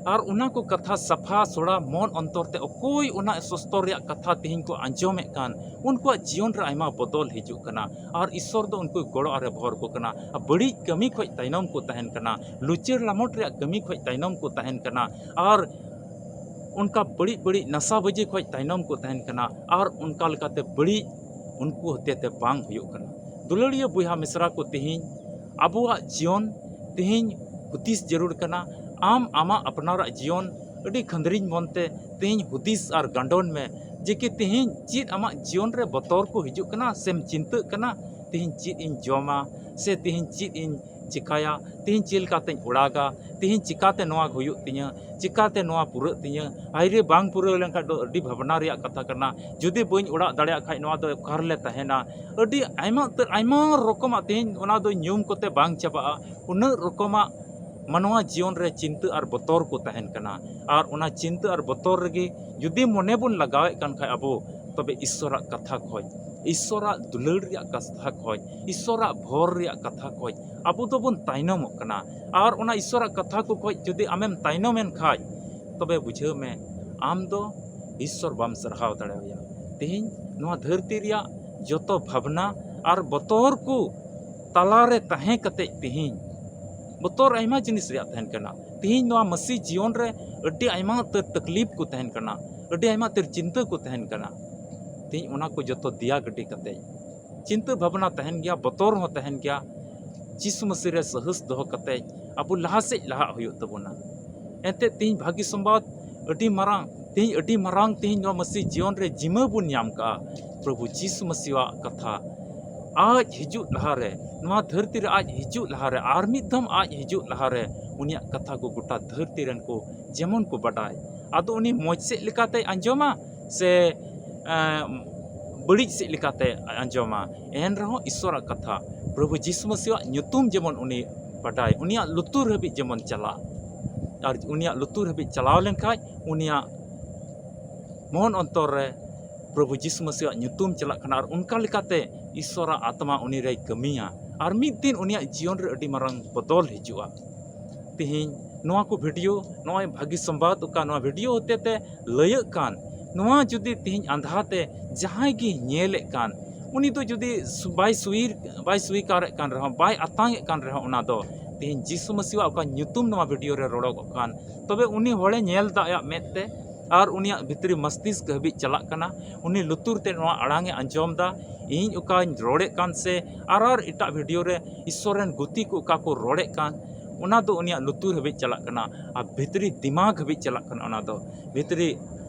ᱟᱨ ᱚᱱᱟ ᱠᱚ ᱠᱟᱛᱷᱟ ᱥᱟᱯᱷᱟ ᱥᱚᱲᱟ ᱢᱚᱱ ᱚᱱᱛᱚᱨ ᱛᱮ ᱚᱠᱚᱭ ᱚᱱᱟ ᱥᱚᱥᱛᱚᱨ ᱨᱮᱭᱟᱜ ᱠᱟᱛᱷᱟ ᱛᱮᱦᱮᱧ ᱠᱚ ᱟᱸᱡᱚᱢᱮᱫ ᱠᱟᱱ, ᱩᱱᱠᱩᱣᱟᱜ ᱡᱤᱭᱚᱱ ᱨᱮ ᱟᱭᱢᱟ ᱵᱚᱫᱚᱞ ᱦᱤᱡᱩᱜ ᱠᱟᱱᱟ᱾ ᱟᱨ ᱤᱥᱥᱚᱨ ᱫᱚ ᱩᱱᱠᱩ ᱜᱚᱲᱚ ᱟᱨᱮ ᱵᱷᱚᱨ ᱠᱚ ᱠᱟᱱᱟ᱾ ᱟᱨ ᱵᱟᱹᱲᱤᱡ ᱠᱟᱹᱢᱤ ᱠᱷᱚᱱ ᱛᱟᱭᱱᱚᱢ ᱠᱚ ᱛᱟᱦᱮᱱ ᱠᱟᱱᱟ, ᱞᱩᱪᱟᱹᱲ ᱞᱟᱢᱚᱴ ᱨᱮᱭᱟᱜ ᱠᱟᱹᱢᱤ ᱠᱷᱚᱱ ᱛᱟᱭᱱᱚᱢ ᱠᱚ ᱛᱟᱦᱮᱱ ᱠᱟᱱᱟ᱾ ᱟᱨ ᱚᱱᱠᱟ ᱵᱟᱹᱲᱤᱡ ᱵᱟᱹᱲᱤᱡ ᱱᱟᱥᱟᱵᱟᱹᱡᱤ ᱠᱷᱚᱱ ᱛᱟᱭᱱᱚᱢ ᱠᱚ ᱛᱟᱦᱮᱱ ᱠᱟᱱᱟ᱾ ᱟᱨ ᱚᱱᱠᱟ ᱞᱮᱠᱟᱛᱮ ᱵᱟᱹᱲᱤᱡ ᱩᱱᱠᱩ ᱦᱚᱛᱮᱛᱮ ᱵᱟᱝ ᱦᱩᱭᱩᱜ ᱠᱟᱱᱟ᱾ ᱫᱩᱞᱟᱹᱲᱤᱭᱟᱹ ᱵᱚᱭᱦᱟ ᱢᱤᱥᱨᱟ ᱠᱚ, ᱛᱮᱦᱮᱧ ᱟᱵᱚᱣᱟᱜ ᱡᱤᱭᱚᱱ, ᱛᱮᱦᱮᱧ ᱦᱩᱫᱤᱥ ᱡᱟᱹᱨᱩᱲ ᱠᱟᱱᱟ᱾ ᱟᱢ ᱟᱢᱟᱜ ᱟᱯᱱᱟᱨᱟᱜ ᱡᱤᱭᱚᱱ ᱟᱹᱰᱤ ᱠᱷᱟᱹᱱᱫᱽᱨᱤᱧ ᱢᱚᱱᱛᱮ ᱛᱮᱦᱮᱧ ᱦᱩᱫᱤᱥ ᱟᱨ ᱜᱟᱸᱰᱚᱱ ᱢᱮ, ᱡᱮ ᱠᱤ ᱛᱮᱦᱮᱧ ᱪᱮᱫ ᱟᱢᱟᱜ ᱡᱤᱭᱚᱱ ᱨᱮ ᱵᱚᱛᱚᱨ ᱠᱚ ᱦᱤᱡᱩᱜ ᱠᱟᱱᱟ ᱥᱮᱢ ᱪᱤᱱᱛᱟᱹᱜ ᱠᱟᱱᱟ, ᱛᱮᱦᱮᱧ ᱪᱮᱫ ᱤᱧ ᱡᱚᱢᱟ, ᱥᱮ ᱛᱮᱦᱮᱧ ᱪᱮᱫ ᱤᱧ ᱪᱤᱠᱟᱹᱭᱟ, ᱛᱮᱦᱮᱧ ᱪᱮᱫ ᱞᱮᱠᱟᱛᱮᱧ ᱚᱲᱟᱜᱟ, ᱛᱮᱦᱮᱧ ᱪᱤᱠᱟᱹᱛᱮ ᱱᱚᱣᱟ ᱦᱩᱭᱩᱜ ᱛᱤᱧᱟᱹ, ᱪᱤᱠᱟᱹᱛᱮ ᱱᱚᱣᱟ ᱯᱩᱨᱟᱹᱜ ᱛᱤᱧᱟᱹ, ᱦᱟᱭᱨᱮ ᱵᱟᱝ ᱯᱩᱨᱟᱹᱣ ᱞᱮᱱᱠᱷᱟᱱ ᱫᱚ ᱟᱹᱰᱤ ᱵᱷᱟᱵᱽᱱᱟ ᱨᱮᱭᱟᱜ ᱠᱟᱛᱷᱟ ᱠᱟᱱᱟ᱾ ᱡᱩᱫᱤ ᱵᱟᱹᱧ ᱚᱲᱟᱜ ᱫᱟᱲᱮᱭᱟᱜ ᱠᱷᱟᱱ ᱱᱚᱣᱟ ᱫᱚ ᱚᱠᱟ ᱨᱮᱞᱮ ᱛᱟᱦᱮᱱᱟ? ᱟᱹᱰᱤ ᱟᱭᱢᱟ ᱩᱛᱟᱹᱨ, ᱟᱭᱢᱟ ᱨᱚᱠᱚᱢᱟᱜ ᱛᱮᱦᱮᱧ ᱚᱱᱟ ᱫᱚ ᱧᱩᱢ ᱠᱚᱛᱮ ᱵᱟᱝ ᱪᱟᱵᱟᱜᱼᱟ᱾ ᱩᱱᱟᱹᱜ ᱨᱚᱠᱚᱢᱟᱜ ᱢᱟᱱᱣᱟ ᱡᱤᱭᱚᱱ ᱨᱮ ᱪᱤᱱᱛᱟᱹ ᱟᱨ ᱵᱚᱛᱚᱨ ᱠᱚ ᱛᱟᱦᱮᱱ ᱠᱟᱱᱟ᱾ ᱟᱨ ᱚᱱᱟ ᱪᱤᱱᱛᱟᱹ ᱟᱨ ᱵᱚᱛᱚᱨ ᱨᱮᱜᱮ ᱡᱩᱫᱤ ᱢᱚᱱᱮ ᱵᱚᱱ ᱞᱟᱜᱟᱣᱮᱫ ᱠᱟᱱ ᱠᱷᱟᱡ ᱟᱵᱚ, ᱛᱚᱵᱮ ᱤᱥᱥᱚᱨᱟᱜ ᱠᱟᱛᱷᱟ ᱠᱷᱚᱡ, ᱤᱥᱥᱚᱨᱟᱜ ᱫᱩᱞᱟᱹᱲ ᱨᱮᱭᱟᱜ ᱠᱟᱛᱷᱟ ᱠᱷᱚᱡ, ᱤᱥᱥᱚᱨᱟᱜ ᱵᱷᱚᱨ ᱨᱮᱭᱟᱜ ᱠᱟᱛᱷᱟ ᱠᱷᱚᱡ ᱟᱵᱚ ᱫᱚᱵᱚᱱ ᱛᱟᱭᱱᱚᱢᱚᱜ ᱠᱟᱱᱟ᱾ ᱟᱨ ᱚᱱᱟ ᱤᱥᱥᱚᱨᱟᱜ ᱠᱟᱛᱷᱟ ᱠᱚ ᱠᱷᱚᱡ ᱡᱩᱫᱤ ᱟᱢᱮᱢ ᱛᱟᱭᱱᱚᱢᱮᱱ ᱠᱷᱟᱡ, ᱛᱚᱵᱮ ᱵᱩᱡᱷᱟᱹᱣ ᱢᱮ, ᱟᱢ ᱫᱚ ᱤᱥᱥᱚᱨ ᱵᱟᱢ ᱥᱟᱨᱦᱟᱣ ᱫᱟᱲᱮᱣᱟᱭᱟ᱾ ᱛᱮᱦᱮᱧ ᱱᱚᱣᱟ ᱫᱷᱟᱹᱨᱛᱤ ᱨᱮᱭᱟᱜ ᱡᱚᱛᱚ ᱵᱷᱟᱵᱽᱱᱟ ᱟᱨ ᱵᱚᱛᱚᱨ ᱠᱚ ᱛᱟᱞᱟᱨᱮ ᱛᱟᱦᱮᱸ ᱠᱟᱛᱮᱡ ᱛᱮᱦᱮᱧ ᱵᱚᱛᱚᱨ ᱟᱭᱢᱟ ᱡᱤᱱᱤᱥ ᱨᱮᱭᱟᱜ ᱛᱟᱦᱮᱱ ᱠᱟᱱᱟ᱾ ᱛᱮᱦᱮᱧ ᱱᱚᱣᱟ ᱢᱟᱹᱥᱤ ᱡᱤᱭᱚᱱ ᱨᱮ ᱟᱹᱰᱤ ᱟᱭᱢᱟ ᱩᱛᱟᱹᱨ ᱛᱟᱠᱞᱤᱯ ᱠᱚ ᱛᱟᱦᱮᱱ ᱠᱟᱱᱟ, ᱟᱹᱰᱤ ᱟᱭᱢᱟ ᱩᱛᱟᱹᱨ ᱪᱤᱱᱛᱟᱹ ᱠᱚ ᱛᱟᱦᱮᱱ ᱠᱟᱱᱟ᱾ ᱛᱮᱦᱮᱧ ᱚᱱᱟ ᱠᱚ ᱡᱚᱛᱚ ᱫᱮᱭᱟ ᱜᱤᱰᱤ ᱠᱟᱛᱮᱡ, ᱪᱤᱱᱛᱟᱹ ᱵᱷᱟᱵᱽᱱᱟ ᱛᱟᱦᱮᱱ ᱜᱮᱭᱟ, ᱵᱚᱛᱚᱨ ᱦᱚᱸ ᱛᱟᱦᱮᱱ ᱜᱮᱭᱟ, ᱡᱤᱥᱩ ᱢᱟᱹᱥᱤ ᱨᱮ ᱥᱟᱦᱚᱥ ᱫᱚᱦᱚ ᱠᱟᱛᱮᱡ ᱟᱵᱚ ᱞᱟᱦᱟ ᱥᱮᱫ ᱞᱟᱦᱟᱜ ᱦᱩᱭᱩᱜ ᱛᱟᱵᱚᱱᱟ᱾ ᱮᱱᱛᱮᱫ ᱛᱮᱦᱮᱧ ᱵᱷᱟᱹᱜᱤ ᱥᱚᱢᱵᱟᱫ ᱟᱹᱰᱤ ᱢᱟᱨᱟᱝ, ᱛᱮᱦᱮᱧ ᱟᱹᱰᱤ ᱢᱟᱨᱟᱝ, ᱛᱮᱦᱮᱧ ᱱᱚᱣᱟ ᱢᱟᱹᱥᱤ ᱡᱤᱭᱚᱱ ᱨᱮ ᱡᱤᱢᱟᱹ ᱵᱚᱱ ᱧᱟᱢ ᱠᱟᱜᱼᱟ᱾ ᱯᱨᱚᱵᱷᱩ ᱡᱤᱥᱩ ᱢᱟᱹᱥᱤᱣᱟᱜ ᱠᱟᱛᱷᱟ, ᱟᱡ ᱦᱤᱡᱩᱜ ᱞᱟᱦᱟᱨᱮ, ᱱᱚᱣᱟ ᱫᱷᱟᱹᱨᱛᱤ ᱨᱮ ᱟᱡ ᱦᱤᱡᱩᱜ ᱞᱟᱦᱟᱨᱮ, ᱟᱨ ᱢᱤᱫ ᱫᱷᱟᱣ ᱟᱡ ᱦᱤᱡᱩᱜ ᱞᱟᱦᱟᱨᱮ, ᱩᱱᱤᱭᱟᱜ ᱠᱟᱛᱷᱟ ᱠᱚ ᱜᱚᱴᱟ ᱫᱷᱟᱹᱨᱛᱤ ᱨᱮᱱ ᱠᱚ ᱡᱮᱢᱚᱱ ᱠᱚ ᱵᱟᱰᱟᱭ᱾ ᱟᱫᱚ ᱩᱱᱤ ᱢᱚᱡᱽ ᱥᱮᱫ ᱞᱮᱠᱟᱛᱮᱭ ᱟᱸᱡᱚᱢᱟ ᱥᱮ, ᱮᱸ, ᱵᱟᱹᱲᱤᱡ ᱥᱮᱫ ᱞᱮᱠᱟᱛᱮ ᱟᱸᱡᱚᱢᱟ, ᱮᱱ ᱨᱮᱦᱚᱸ ᱤᱥᱥᱚᱨᱟᱜ ᱠᱟᱛᱷᱟ, ᱯᱨᱚᱵᱷᱩ ᱡᱤᱥᱩ ᱢᱟᱹᱥᱤᱭᱟᱜ ᱧᱩᱛᱩᱢ ᱡᱮᱢᱚᱱ ᱩᱱᱤ ᱵᱟᱰᱟᱭ, ᱩᱱᱤᱭᱟᱜ ᱞᱩᱛᱩᱨ ᱦᱟᱹᱵᱤᱡ ᱡᱮᱢᱚᱱ ᱪᱟᱞᱟᱜ᱾ ᱟᱨ ᱩᱱᱤᱭᱟᱜ ᱞᱩᱛᱩᱨ ᱦᱟᱹᱵᱤᱡ ᱪᱟᱞᱟᱣ ᱞᱮᱱᱠᱷᱟᱡ ᱩᱱᱤᱭᱟᱜ ᱢᱚᱱ ᱚᱱᱛᱚᱨ ᱨᱮ ᱯᱨᱚᱵᱷᱩ ᱡᱤᱥᱩ ᱢᱟᱹᱥᱤᱭᱟᱜ ᱧᱩᱛᱩᱢ ᱪᱟᱞᱟᱜ ᱠᱟᱱᱟ ᱟᱨ ᱚᱱᱠᱟ ᱞᱮᱠᱟᱛᱮ ᱤᱥᱚᱨᱟᱜ ᱟᱛᱢᱟ ᱩᱱᱤ ᱨᱮᱭ ᱠᱟᱹᱢᱤᱭᱟ ᱟᱨ ᱢᱤᱫ ᱫᱤᱱ ᱩᱱᱤᱭᱟᱜ ᱡᱤᱭᱚᱱ ᱨᱮ ᱟᱹᱰᱤ ᱢᱟᱨᱟᱝ ᱵᱚᱫᱚᱞ ᱦᱤᱡᱩᱜᱼᱟ᱾ ᱛᱮᱦᱮᱧ ᱱᱚᱣᱟ ᱠᱚ ᱵᱷᱤᱰᱤᱭᱳ, ᱱᱚᱜᱼᱚᱭ ᱵᱷᱟᱹᱜᱤ ᱥᱚᱢᱵᱟᱫ ᱚᱠᱟ ᱱᱚᱣᱟ ᱵᱷᱤᱰᱤᱭᱳ ᱦᱚᱛᱮ ᱛᱮ ᱞᱟᱹᱭᱟᱹᱜ ᱠᱟᱱ, ᱱᱚᱣᱟ ᱡᱩᱫᱤ ᱛᱮᱦᱮᱧ ᱟᱸᱫᱷᱟ ᱛᱮ ᱡᱟᱦᱟᱸᱭ ᱜᱮ ᱧᱮᱞᱮᱫ ᱠᱟᱱ, ᱩᱱᱤ ᱫᱚ ᱡᱩᱫᱤ ᱥᱩ-, ᱵᱟᱭ ᱥᱩᱭᱤᱨ-, ᱵᱟᱭ ᱥᱩᱭᱠᱟᱨᱮᱫ ᱠᱟᱱ ᱨᱮᱦᱚᱸ, ᱵᱟᱭ ᱟᱛᱟᱝ ᱮᱫ ᱠᱟᱱ ᱨᱮᱦᱚᱸ, ᱚᱱᱟ ᱫᱚ ᱛᱮᱦᱮᱧ ᱡᱤᱥᱩ ᱢᱟᱹᱥᱤᱣᱟᱜ ᱚᱠᱟ ᱧᱩᱛᱩᱢ ᱱᱚᱣᱟ ᱵᱷᱤᱰᱤᱭᱳ ᱨᱮ ᱨᱚᱲᱚᱜᱚᱜ ᱠᱟᱱ, ᱛᱚᱵᱮ ᱩᱱᱤ ᱦᱚᱲᱮ ᱧᱮᱞ ᱮᱫᱟ ᱟᱭᱟᱜ ᱢᱮᱫ ᱛᱮ ᱟᱨ ᱩᱱᱤᱭᱟᱜ ᱵᱷᱤᱛᱨᱤ ᱢᱚᱥᱛᱤᱥᱠ ᱦᱟᱹᱵᱤᱡ ᱪᱟᱞᱟᱜ ᱠᱟᱱᱟ᱾ ᱩᱱᱤ ᱞᱩᱛᱩᱨ ᱛᱮ ᱱᱚᱣᱟ ᱟᱲᱟᱝ ᱮ ᱟᱸᱡᱚᱢ ᱮᱫᱟ, ᱤᱧ ᱚᱠᱟᱧ ᱨᱚᱲᱮᱫ ᱠᱟᱱ ᱥᱮ ᱟᱨ ᱟᱨ ᱮᱴᱟᱜ ᱵᱷᱤᱰᱤᱭᱳ ᱨᱮ ᱤᱥᱚᱨ ᱨᱮᱱ ᱜᱩᱛᱤ ᱠᱚ ᱚᱠᱟ ᱠᱚ ᱨᱚᱲᱮᱫ ᱠᱟᱱ, ᱚᱱᱟ ᱫᱚ ᱩᱱᱤᱭᱟᱜ ᱞᱩᱛᱩᱨ ᱦᱟᱹᱵᱤᱡ ᱪᱟᱞᱟᱜ ᱠᱟᱱᱟ ᱟᱨ ᱵᱷᱤᱛᱨᱤ ᱫᱤᱢᱟᱜᱽ ᱦᱟᱹᱵᱤᱡ ᱪᱟᱞᱟᱜ ᱠᱟᱱᱟ᱾ ᱚᱱᱟ ᱫᱚ ᱵᱷᱤᱛᱨᱤ,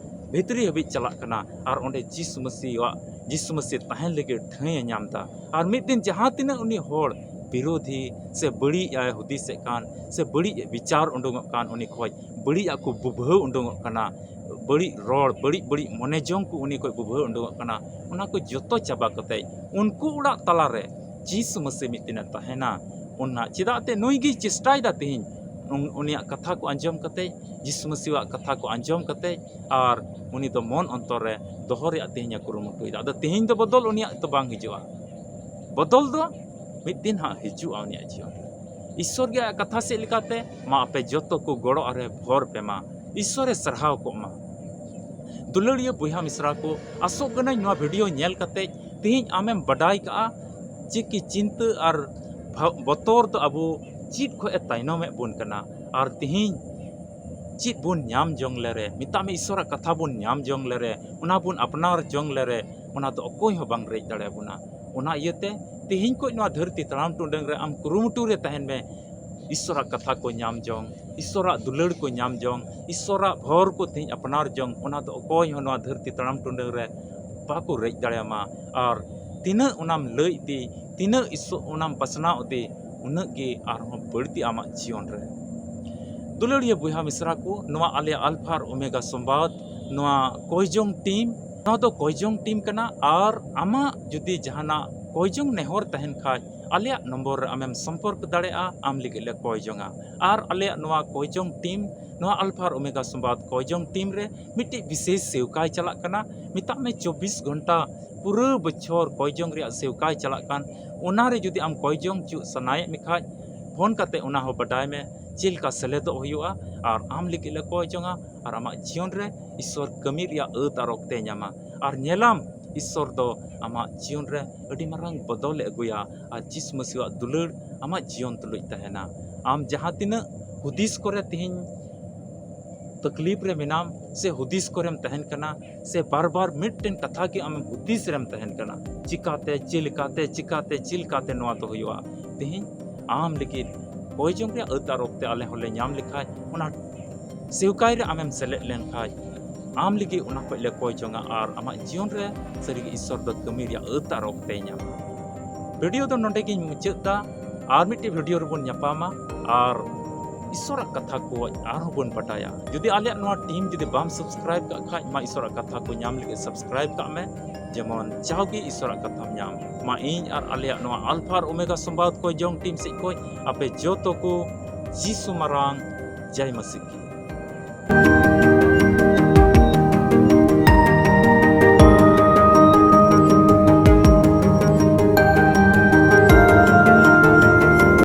ᱵᱷᱤᱛᱨᱤ ᱦᱟᱹᱵᱤᱡ ᱪᱟᱞᱟᱜ ᱠᱟᱱᱟ ᱟᱨ ᱚᱸᱰᱮ ᱡᱤᱥᱩ ᱢᱟᱹᱥᱤᱭᱟᱜ, ᱡᱤᱥᱩ ᱢᱟᱹᱥᱤ ᱛᱟᱦᱮᱱ ᱞᱟᱹᱜᱤᱫ ᱴᱷᱟᱹᱭ ᱮ ᱧᱟᱢ ᱮᱫᱟ᱾ ᱟᱨ ᱢᱤᱫ ᱫᱤᱱ ᱡᱟᱦᱟᱸ ᱛᱤᱱᱟᱹᱜ ᱩᱱᱤ ᱦᱚᱲ ᱵᱤᱨᱳᱫᱷᱤ ᱥᱮ ᱵᱟᱹᱲᱤᱡ ᱮ ᱦᱩᱫᱤᱥᱮᱫ ᱠᱟᱱ ᱥᱮ ᱵᱟᱹᱲᱤᱡ ᱮ ᱵᱤᱪᱟᱨ ᱩᱰᱩᱝᱚᱜ ᱠᱟᱱ, ᱩᱱᱤ ᱠᱷᱚᱡ ᱵᱟᱹᱲᱤᱡ ᱟᱜ ᱠᱚ ᱵᱩᱵᱷᱟᱹᱣ ᱩᱰᱩᱝᱚᱜ ᱠᱟᱱᱟ, ᱵᱟᱹᱲᱤᱡ ᱨᱚᱲ, ᱵᱟᱹᱲᱤᱡ ᱵᱟᱹᱲᱤᱡ ᱢᱚᱱᱮ ᱡᱚᱝ ᱠᱚ ᱩᱱᱤ ᱠᱷᱚᱡ ᱵᱩᱵᱷᱟᱹᱣ ᱩᱰᱩᱝᱚᱜ ᱠᱟᱱᱟ, ᱚᱱᱟ ᱠᱚ ᱡᱚᱛᱚ ᱪᱟᱵᱟ ᱠᱟᱛᱮ ᱩᱱᱠᱩ ᱚᱲᱟᱜ ᱛᱟᱞᱟᱨᱮ ᱡᱤᱥᱩ ᱢᱟᱹᱥᱤ ᱢᱤᱫ ᱫᱤᱱᱮ ᱛᱟᱦᱮᱱᱟ᱾ ᱚᱱᱟ ᱪᱮᱫᱟᱜ ᱛᱮ ᱱᱩᱭ ᱜᱮᱭ ᱪᱮᱥᱴᱟᱭᱮᱫᱟ ᱛᱮᱦᱮᱧ ᱩᱱ-, ᱩᱱᱤᱭᱟᱜ ᱠᱟᱛᱷᱟ ᱠᱚ ᱟᱸᱡᱚᱢ ᱠᱟᱛᱮ, ᱡᱤᱥᱩ ᱢᱟᱹᱥᱤᱣᱟᱜ ᱠᱟᱛᱷᱟ ᱠᱚ ᱟᱸᱡᱚᱢ ᱠᱟᱛᱮ, ᱟᱨ ᱩᱱᱤ ᱫᱚ ᱢᱚᱱ ᱚᱱᱛᱚᱨ ᱨᱮ ᱫᱚᱦᱚ ᱨᱮᱭᱟᱜ ᱛᱮᱦᱮᱧ ᱮ ᱠᱩᱨᱩᱢᱩᱴᱩᱭᱮᱫᱟ᱾ ᱟᱫᱚ ᱛᱮᱦᱮᱧ ᱫᱚ ᱵᱚᱫᱚᱞ ᱩᱱᱤᱭᱟᱜ ᱫᱚ ᱵᱟᱝ ᱦᱤᱡᱩᱜᱼᱟ, ᱵᱚᱫᱚᱞ ᱫᱚ ᱢᱤᱫ ᱫᱤᱱ ᱦᱟᱸᱜ ᱦᱤᱡᱩᱜᱼᱟ ᱩᱱᱤᱭᱟᱜ ᱡᱤᱭᱚᱱ ᱨᱮ᱾ ᱤᱥᱚᱨ ᱜᱮ ᱟᱭᱟᱜ ᱠᱟᱛᱷᱟ ᱥᱮᱫ ᱞᱮᱠᱟᱛᱮ, ᱢᱟ ᱟᱯᱮ ᱡᱚᱛᱚ ᱠᱚ ᱜᱚᱲᱚ ᱟᱨᱮ ᱵᱷᱚᱨ ᱯᱮ ᱢᱟ, ᱤᱥᱚᱨᱮ ᱥᱟᱨᱦᱟᱣ ᱠᱚᱜ ᱢᱟ᱾ ᱫᱩᱞᱟᱹᱲᱤᱭᱟᱹ ᱵᱚᱭᱦᱟ ᱢᱤᱥᱨᱟ ᱠᱚ, ᱟᱥᱚᱜ ᱠᱟᱹᱱᱟᱹᱧ ᱱᱚᱣᱟ ᱵᱷᱤᱰᱤᱭᱳ ᱧᱮᱞ ᱠᱟᱛᱮ ᱛᱮᱦᱮᱧ ᱟᱢᱮᱢ ᱵᱟᱰᱟᱭ ᱠᱟᱜᱼᱟ ᱡᱮ ᱠᱤ ᱪᱤᱱᱛᱟᱹ ᱟᱨ ᱵᱷᱟ-, ᱵᱚᱛᱚᱨ ᱫᱚ ᱟᱵᱚ ᱪᱮᱫ ᱠᱷᱚᱡ ᱮ ᱛᱟᱭᱱᱚᱢᱮᱫ ᱵᱚᱱ ᱠᱟᱱᱟ᱾ ᱟᱨ ᱛᱮᱦᱮᱧ ᱪᱮᱫ ᱵᱚᱱ ᱧᱟᱢ ᱡᱚᱝ ᱞᱮᱨᱮ, ᱢᱮᱛᱟᱜ ᱢᱮ ᱤᱥᱚᱨᱟᱜ ᱠᱟᱛᱷᱟ ᱵᱚᱱ ᱧᱟᱢ ᱡᱚᱝ ᱞᱮᱨᱮ, ᱚᱱᱟ ᱵᱚᱱ ᱟᱯᱱᱟᱨ ᱡᱚᱝ ᱞᱮᱨᱮ, ᱚᱱᱟ ᱫᱚ ᱚᱠᱚᱭ ᱦᱚᱸ ᱵᱟᱝ ᱨᱮᱡ ᱫᱟᱲᱮᱭᱟᱵᱚᱱᱟ᱾ ᱚᱱᱟ ᱤᱭᱟᱹᱛᱮ ᱛᱮᱦᱮᱧ ᱠᱷᱚᱡ ᱱᱚᱣᱟ ᱫᱷᱟᱹᱨᱛᱤ ᱛᱟᱲᱟᱢ ᱴᱩᱰᱟᱹᱝ ᱨᱮ ᱟᱢ ᱠᱩᱨᱩᱢᱩᱴᱩ ᱨᱮ ᱛᱟᱦᱮᱱ ᱢᱮ᱾ ᱤᱥᱚᱨᱟᱜ ᱠᱟᱛᱷᱟ ᱠᱚ ᱧᱟᱢ ᱡᱚᱝ, ᱤᱥᱚᱨᱟᱜ ᱫᱩᱞᱟᱹᱲ ᱠᱚ ᱧᱟᱢ ᱡᱚᱝ, ᱤᱥᱚᱨᱟᱜ ᱵᱷᱚᱨ ᱠᱚ ᱛᱮᱦᱮᱧ ᱟᱯᱱᱟᱨ ᱡᱚᱝ, ᱚᱱᱟ ᱫᱚ ᱚᱠᱚᱭ ᱦᱚᱸ ᱱᱚᱣᱟ ᱫᱷᱟᱹᱨᱛᱤ ᱛᱟᱲᱟᱢ ᱴᱩᱰᱟᱹᱝ ᱨᱮ ᱵᱟᱠᱚ ᱨᱮᱡ ᱫᱟᱲᱮᱭᱟᱢᱟ᱾ ᱟᱨ ᱛᱤᱱᱟᱹᱜ ᱚᱱᱟᱢ ᱞᱟᱹᱭ ᱤᱫᱤ, ᱛᱤᱱᱟᱹᱜ ᱤᱥᱚ-, ᱚᱱᱟᱢ ᱯᱟᱥᱱᱟᱣ ᱤᱫᱤ, ᱩᱱᱟᱹᱜ ᱜᱮ ᱟᱨᱦᱚᱸ ᱵᱟᱹᱲᱛᱤ ᱟᱢᱟᱜ ᱡᱤᱭᱚᱱ ᱨᱮ᱾ ᱫᱩᱞᱟᱹᱲᱤᱭᱟᱹ ᱵᱚᱭᱦᱟ ᱢᱤᱥᱨᱟ ᱠᱚ, ᱱᱚᱣᱟ ᱟᱞᱮᱭᱟᱜ ᱟᱞᱯᱷᱟ ᱟᱨ ᱳᱢᱮᱜᱟ ᱥᱚᱢᱵᱟᱫ, ᱱᱚᱣᱟ ᱠᱚᱭᱡᱚᱝ ᱴᱤᱢ, ᱱᱚᱣᱟ ᱫᱚ ᱠᱚᱭᱡᱚᱝ ᱴᱤᱢ ᱠᱟᱱᱟ᱾ ᱟᱨ ᱟᱢᱟᱜ ᱡᱩᱫᱤ ᱡᱟᱦᱟᱱᱟᱜ ᱠᱚᱭᱡᱚᱝ ᱱᱮᱦᱚᱨ ᱛᱟᱦᱮᱱ ᱠᱷᱟᱡ, ᱟᱞᱮᱭᱟᱜ ᱱᱚᱢᱵᱚᱨ ᱨᱮ ᱟᱢᱮᱢ ᱥᱚᱢᱯᱚᱨᱠ ᱫᱟᱲᱮᱭᱟᱜᱼᱟ, ᱟᱢ ᱞᱟᱹᱜᱤᱫ ᱞᱮ ᱠᱚᱭ ᱡᱚᱝᱟ᱾ ᱟᱨ ᱟᱞᱮᱭᱟᱜ ᱱᱚᱣᱟ ᱠᱚᱭ ᱡᱚᱝ ᱴᱤᱢ, ᱱᱚᱣᱟ ᱟᱞᱯᱷᱟ ᱟᱨ ᱳᱢᱮᱜᱟ ᱥᱚᱢᱵᱟᱫ ᱠᱚᱭ ᱡᱚᱝ ᱴᱤᱢ ᱨᱮ ᱢᱤᱫᱴᱤᱡ ᱵᱤᱥᱮᱥ ᱥᱮᱣᱠᱟᱭ ᱪᱟᱞᱟᱜ ᱠᱟᱱᱟ᱾ ᱢᱮᱛᱟᱜ ᱢᱮ ᱪᱚᱵᱵᱤᱥ ᱜᱷᱚᱱᱴᱟ ᱯᱩᱨᱟᱹ ᱵᱚᱪᱷᱚᱨ ᱠᱚᱭ ᱡᱚᱝ ᱨᱮᱭᱟᱜ ᱥᱮᱣᱠᱟᱭ ᱪᱟᱞᱟᱜ ᱠᱟᱱ, ᱚᱱᱟ ᱨᱮ ᱡᱩᱫᱤ ᱟᱢ ᱠᱚᱭ ᱡᱚᱝ ᱦᱚᱪᱚᱜ ᱥᱟᱱᱟᱭᱮᱫ ᱢᱮ ᱠᱷᱟᱡ, ᱯᱷᱳᱱ ᱠᱟᱛᱮ ᱚᱱᱟ ᱦᱚᱸ ᱵᱟᱰᱟᱭ ᱢᱮ ᱪᱮᱫ ᱞᱮᱠᱟ ᱥᱮᱞᱮᱫᱚᱜ ᱦᱩᱭᱩᱜᱼᱟ᱾ ᱟᱨ ᱟᱢ ᱞᱟᱹᱜᱤᱫ ᱞᱮ ᱠᱚᱭ ᱡᱚᱝᱟ, ᱟᱨ ᱟᱢᱟᱜ ᱡᱤᱭᱚᱱ ᱨᱮ ᱤᱥᱥᱚᱨ ᱠᱟᱹᱢᱤ ᱨᱮᱭᱟᱜ ᱟᱹᱛ ᱟᱨ ᱚᱠᱛᱮᱭ ᱧᱟᱢᱟ᱾ ᱟᱨ ᱧᱮᱞᱟᱢ, ᱤᱥᱥᱚᱨ ᱫᱚ ᱟᱢᱟᱜ ᱡᱤᱭᱚᱱ ᱨᱮ ᱟᱹᱰᱤ ᱢᱟᱨᱟᱝ ᱵᱚᱫᱚᱞᱮ ᱟᱹᱜᱩᱭᱟ᱾ ᱟᱨ ᱡᱤᱥᱩ ᱢᱟᱹᱥᱤᱣᱟᱜ ᱫᱩᱞᱟᱹᱲ ᱟᱢᱟᱜ ᱡᱤᱭᱚᱱ ᱛᱩᱞᱩᱡ ᱛᱟᱦᱮᱱᱟ᱾ ᱟᱢ ᱡᱟᱦᱟᱸ ᱛᱤᱱᱟᱹᱜ ᱦᱩᱫᱤᱥ ᱠᱚᱨᱮ ᱛᱮᱦᱮᱧ ᱛᱟᱠᱞᱤᱯ ᱨᱮ ᱢᱮᱱᱟᱢ ᱥᱮ ᱦᱩᱫᱤᱥ ᱠᱚᱨᱮᱢ ᱛᱟᱦᱮᱱ ᱠᱟᱱᱟ, ᱥᱮ ᱵᱟᱨ ᱵᱟᱨ ᱢᱤᱫᱴᱮᱱ ᱠᱟᱛᱷᱟ ᱜᱮ ᱟᱢᱮᱢ ᱦᱩᱫᱤᱥ ᱨᱮᱢ ᱛᱟᱦᱮᱱ ᱠᱟᱱᱟ, ᱪᱤᱠᱟᱛᱮ, ᱪᱮᱫ ᱞᱮᱠᱟᱛᱮ, ᱪᱤᱠᱟᱛᱮ, ᱪᱮᱫ ᱞᱮᱠᱟᱛᱮ ᱱᱚᱣᱟ ᱫᱚ ᱦᱩᱭᱩᱜᱼᱟ? ᱛᱮᱦᱮᱧ ᱟᱢ ᱞᱟᱹᱜᱤᱫ ᱠᱚᱭ ᱡᱚᱝ ᱨᱮᱭᱟᱜ ᱟᱹᱛ ᱟᱨ ᱚᱠᱛᱮ ᱟᱞᱮ ᱦᱚᱸᱞᱮ ᱧᱟᱢ ᱞᱮᱠᱷᱟᱡ, ᱚᱱᱟ ᱥᱮᱣᱠᱟᱭ ᱨᱮ ᱟᱢᱮᱢ ᱥᱮᱞᱮᱫ ᱞᱮᱱᱠᱷᱟᱡ, ᱟᱢ ᱞᱟᱹᱜᱤᱫ ᱚᱱᱟ ᱠᱷᱚᱡ ᱞᱮ ᱠᱚᱭ ᱡᱚᱝᱟ ᱟᱨ ᱟᱢᱟᱜ ᱡᱤᱭᱚᱱ ᱨᱮ ᱥᱟᱹᱨᱤᱜᱮ ᱤᱥᱥᱚᱨ ᱫᱚ ᱠᱟᱹᱢᱤ ᱨᱮᱭᱟᱜ ᱟᱹᱛ ᱟᱨ ᱚᱠᱛᱮᱭ ᱧᱟᱢᱟ᱾ ᱵᱷᱤᱰᱤᱭᱳ ᱫᱚ ᱱᱚᱰᱮ ᱜᱤᱧ ᱢᱩᱪᱟᱹᱫ ᱫᱟ᱾ ᱟᱨ ᱢᱤᱫᱴᱤᱡ ᱵᱷᱤᱰᱤᱭᱳ ᱨᱮᱵᱚᱱ ᱧᱟᱯᱟᱢᱟ ᱟᱨ ᱤᱥᱥᱚᱨᱟᱜ ᱠᱟᱛᱷᱟ ᱠᱚ ᱟᱨᱦᱚᱸ ᱵᱚᱱ ᱵᱟᱰᱟᱭᱟ᱾ ᱡᱩᱫᱤ ᱟᱞᱮᱭᱟᱜ ᱱᱚᱣᱟ ᱴᱤᱢ ᱡᱩᱫᱤ ᱵᱟᱢ ᱥᱟᱵᱥᱠᱨᱟᱭᱤᱵ ᱠᱟᱜ ᱠᱷᱟᱡ, ᱢᱟ ᱤᱥᱥᱚᱨᱟᱜ ᱠᱟᱛᱷᱟ ᱠᱚ ᱧᱟᱢ ᱞᱟᱹᱜᱤᱫ ᱥᱟᱵᱥᱠᱨᱟᱭᱤᱵ ᱠᱟᱜ ᱢᱮ, ᱡᱮᱢᱚᱱ ᱡᱟᱣᱜᱮ ᱤᱥᱥᱚᱨᱟᱜ ᱠᱟᱛᱷᱟᱢ ᱧᱟᱢ᱾ ᱢᱟ ᱤᱧ ᱟᱨ ᱟᱞᱮᱭᱟᱜ ᱱᱚᱣᱟ ᱟᱞᱯᱷᱟ ᱟᱨ ᱳᱢᱮᱜᱟ ᱥᱚᱢᱵᱟᱫ ᱠᱚᱭ ᱡᱚᱝ ᱴᱤᱢ ᱥᱮᱫ ᱠᱷᱚᱡ ᱟᱯᱮ ᱡᱚᱛᱚ ᱠᱚ ᱡᱤᱥᱩ ᱢᱟᱨᱟᱝ ᱡᱟᱭ ᱢᱟᱥᱤ ᱠᱤ᱾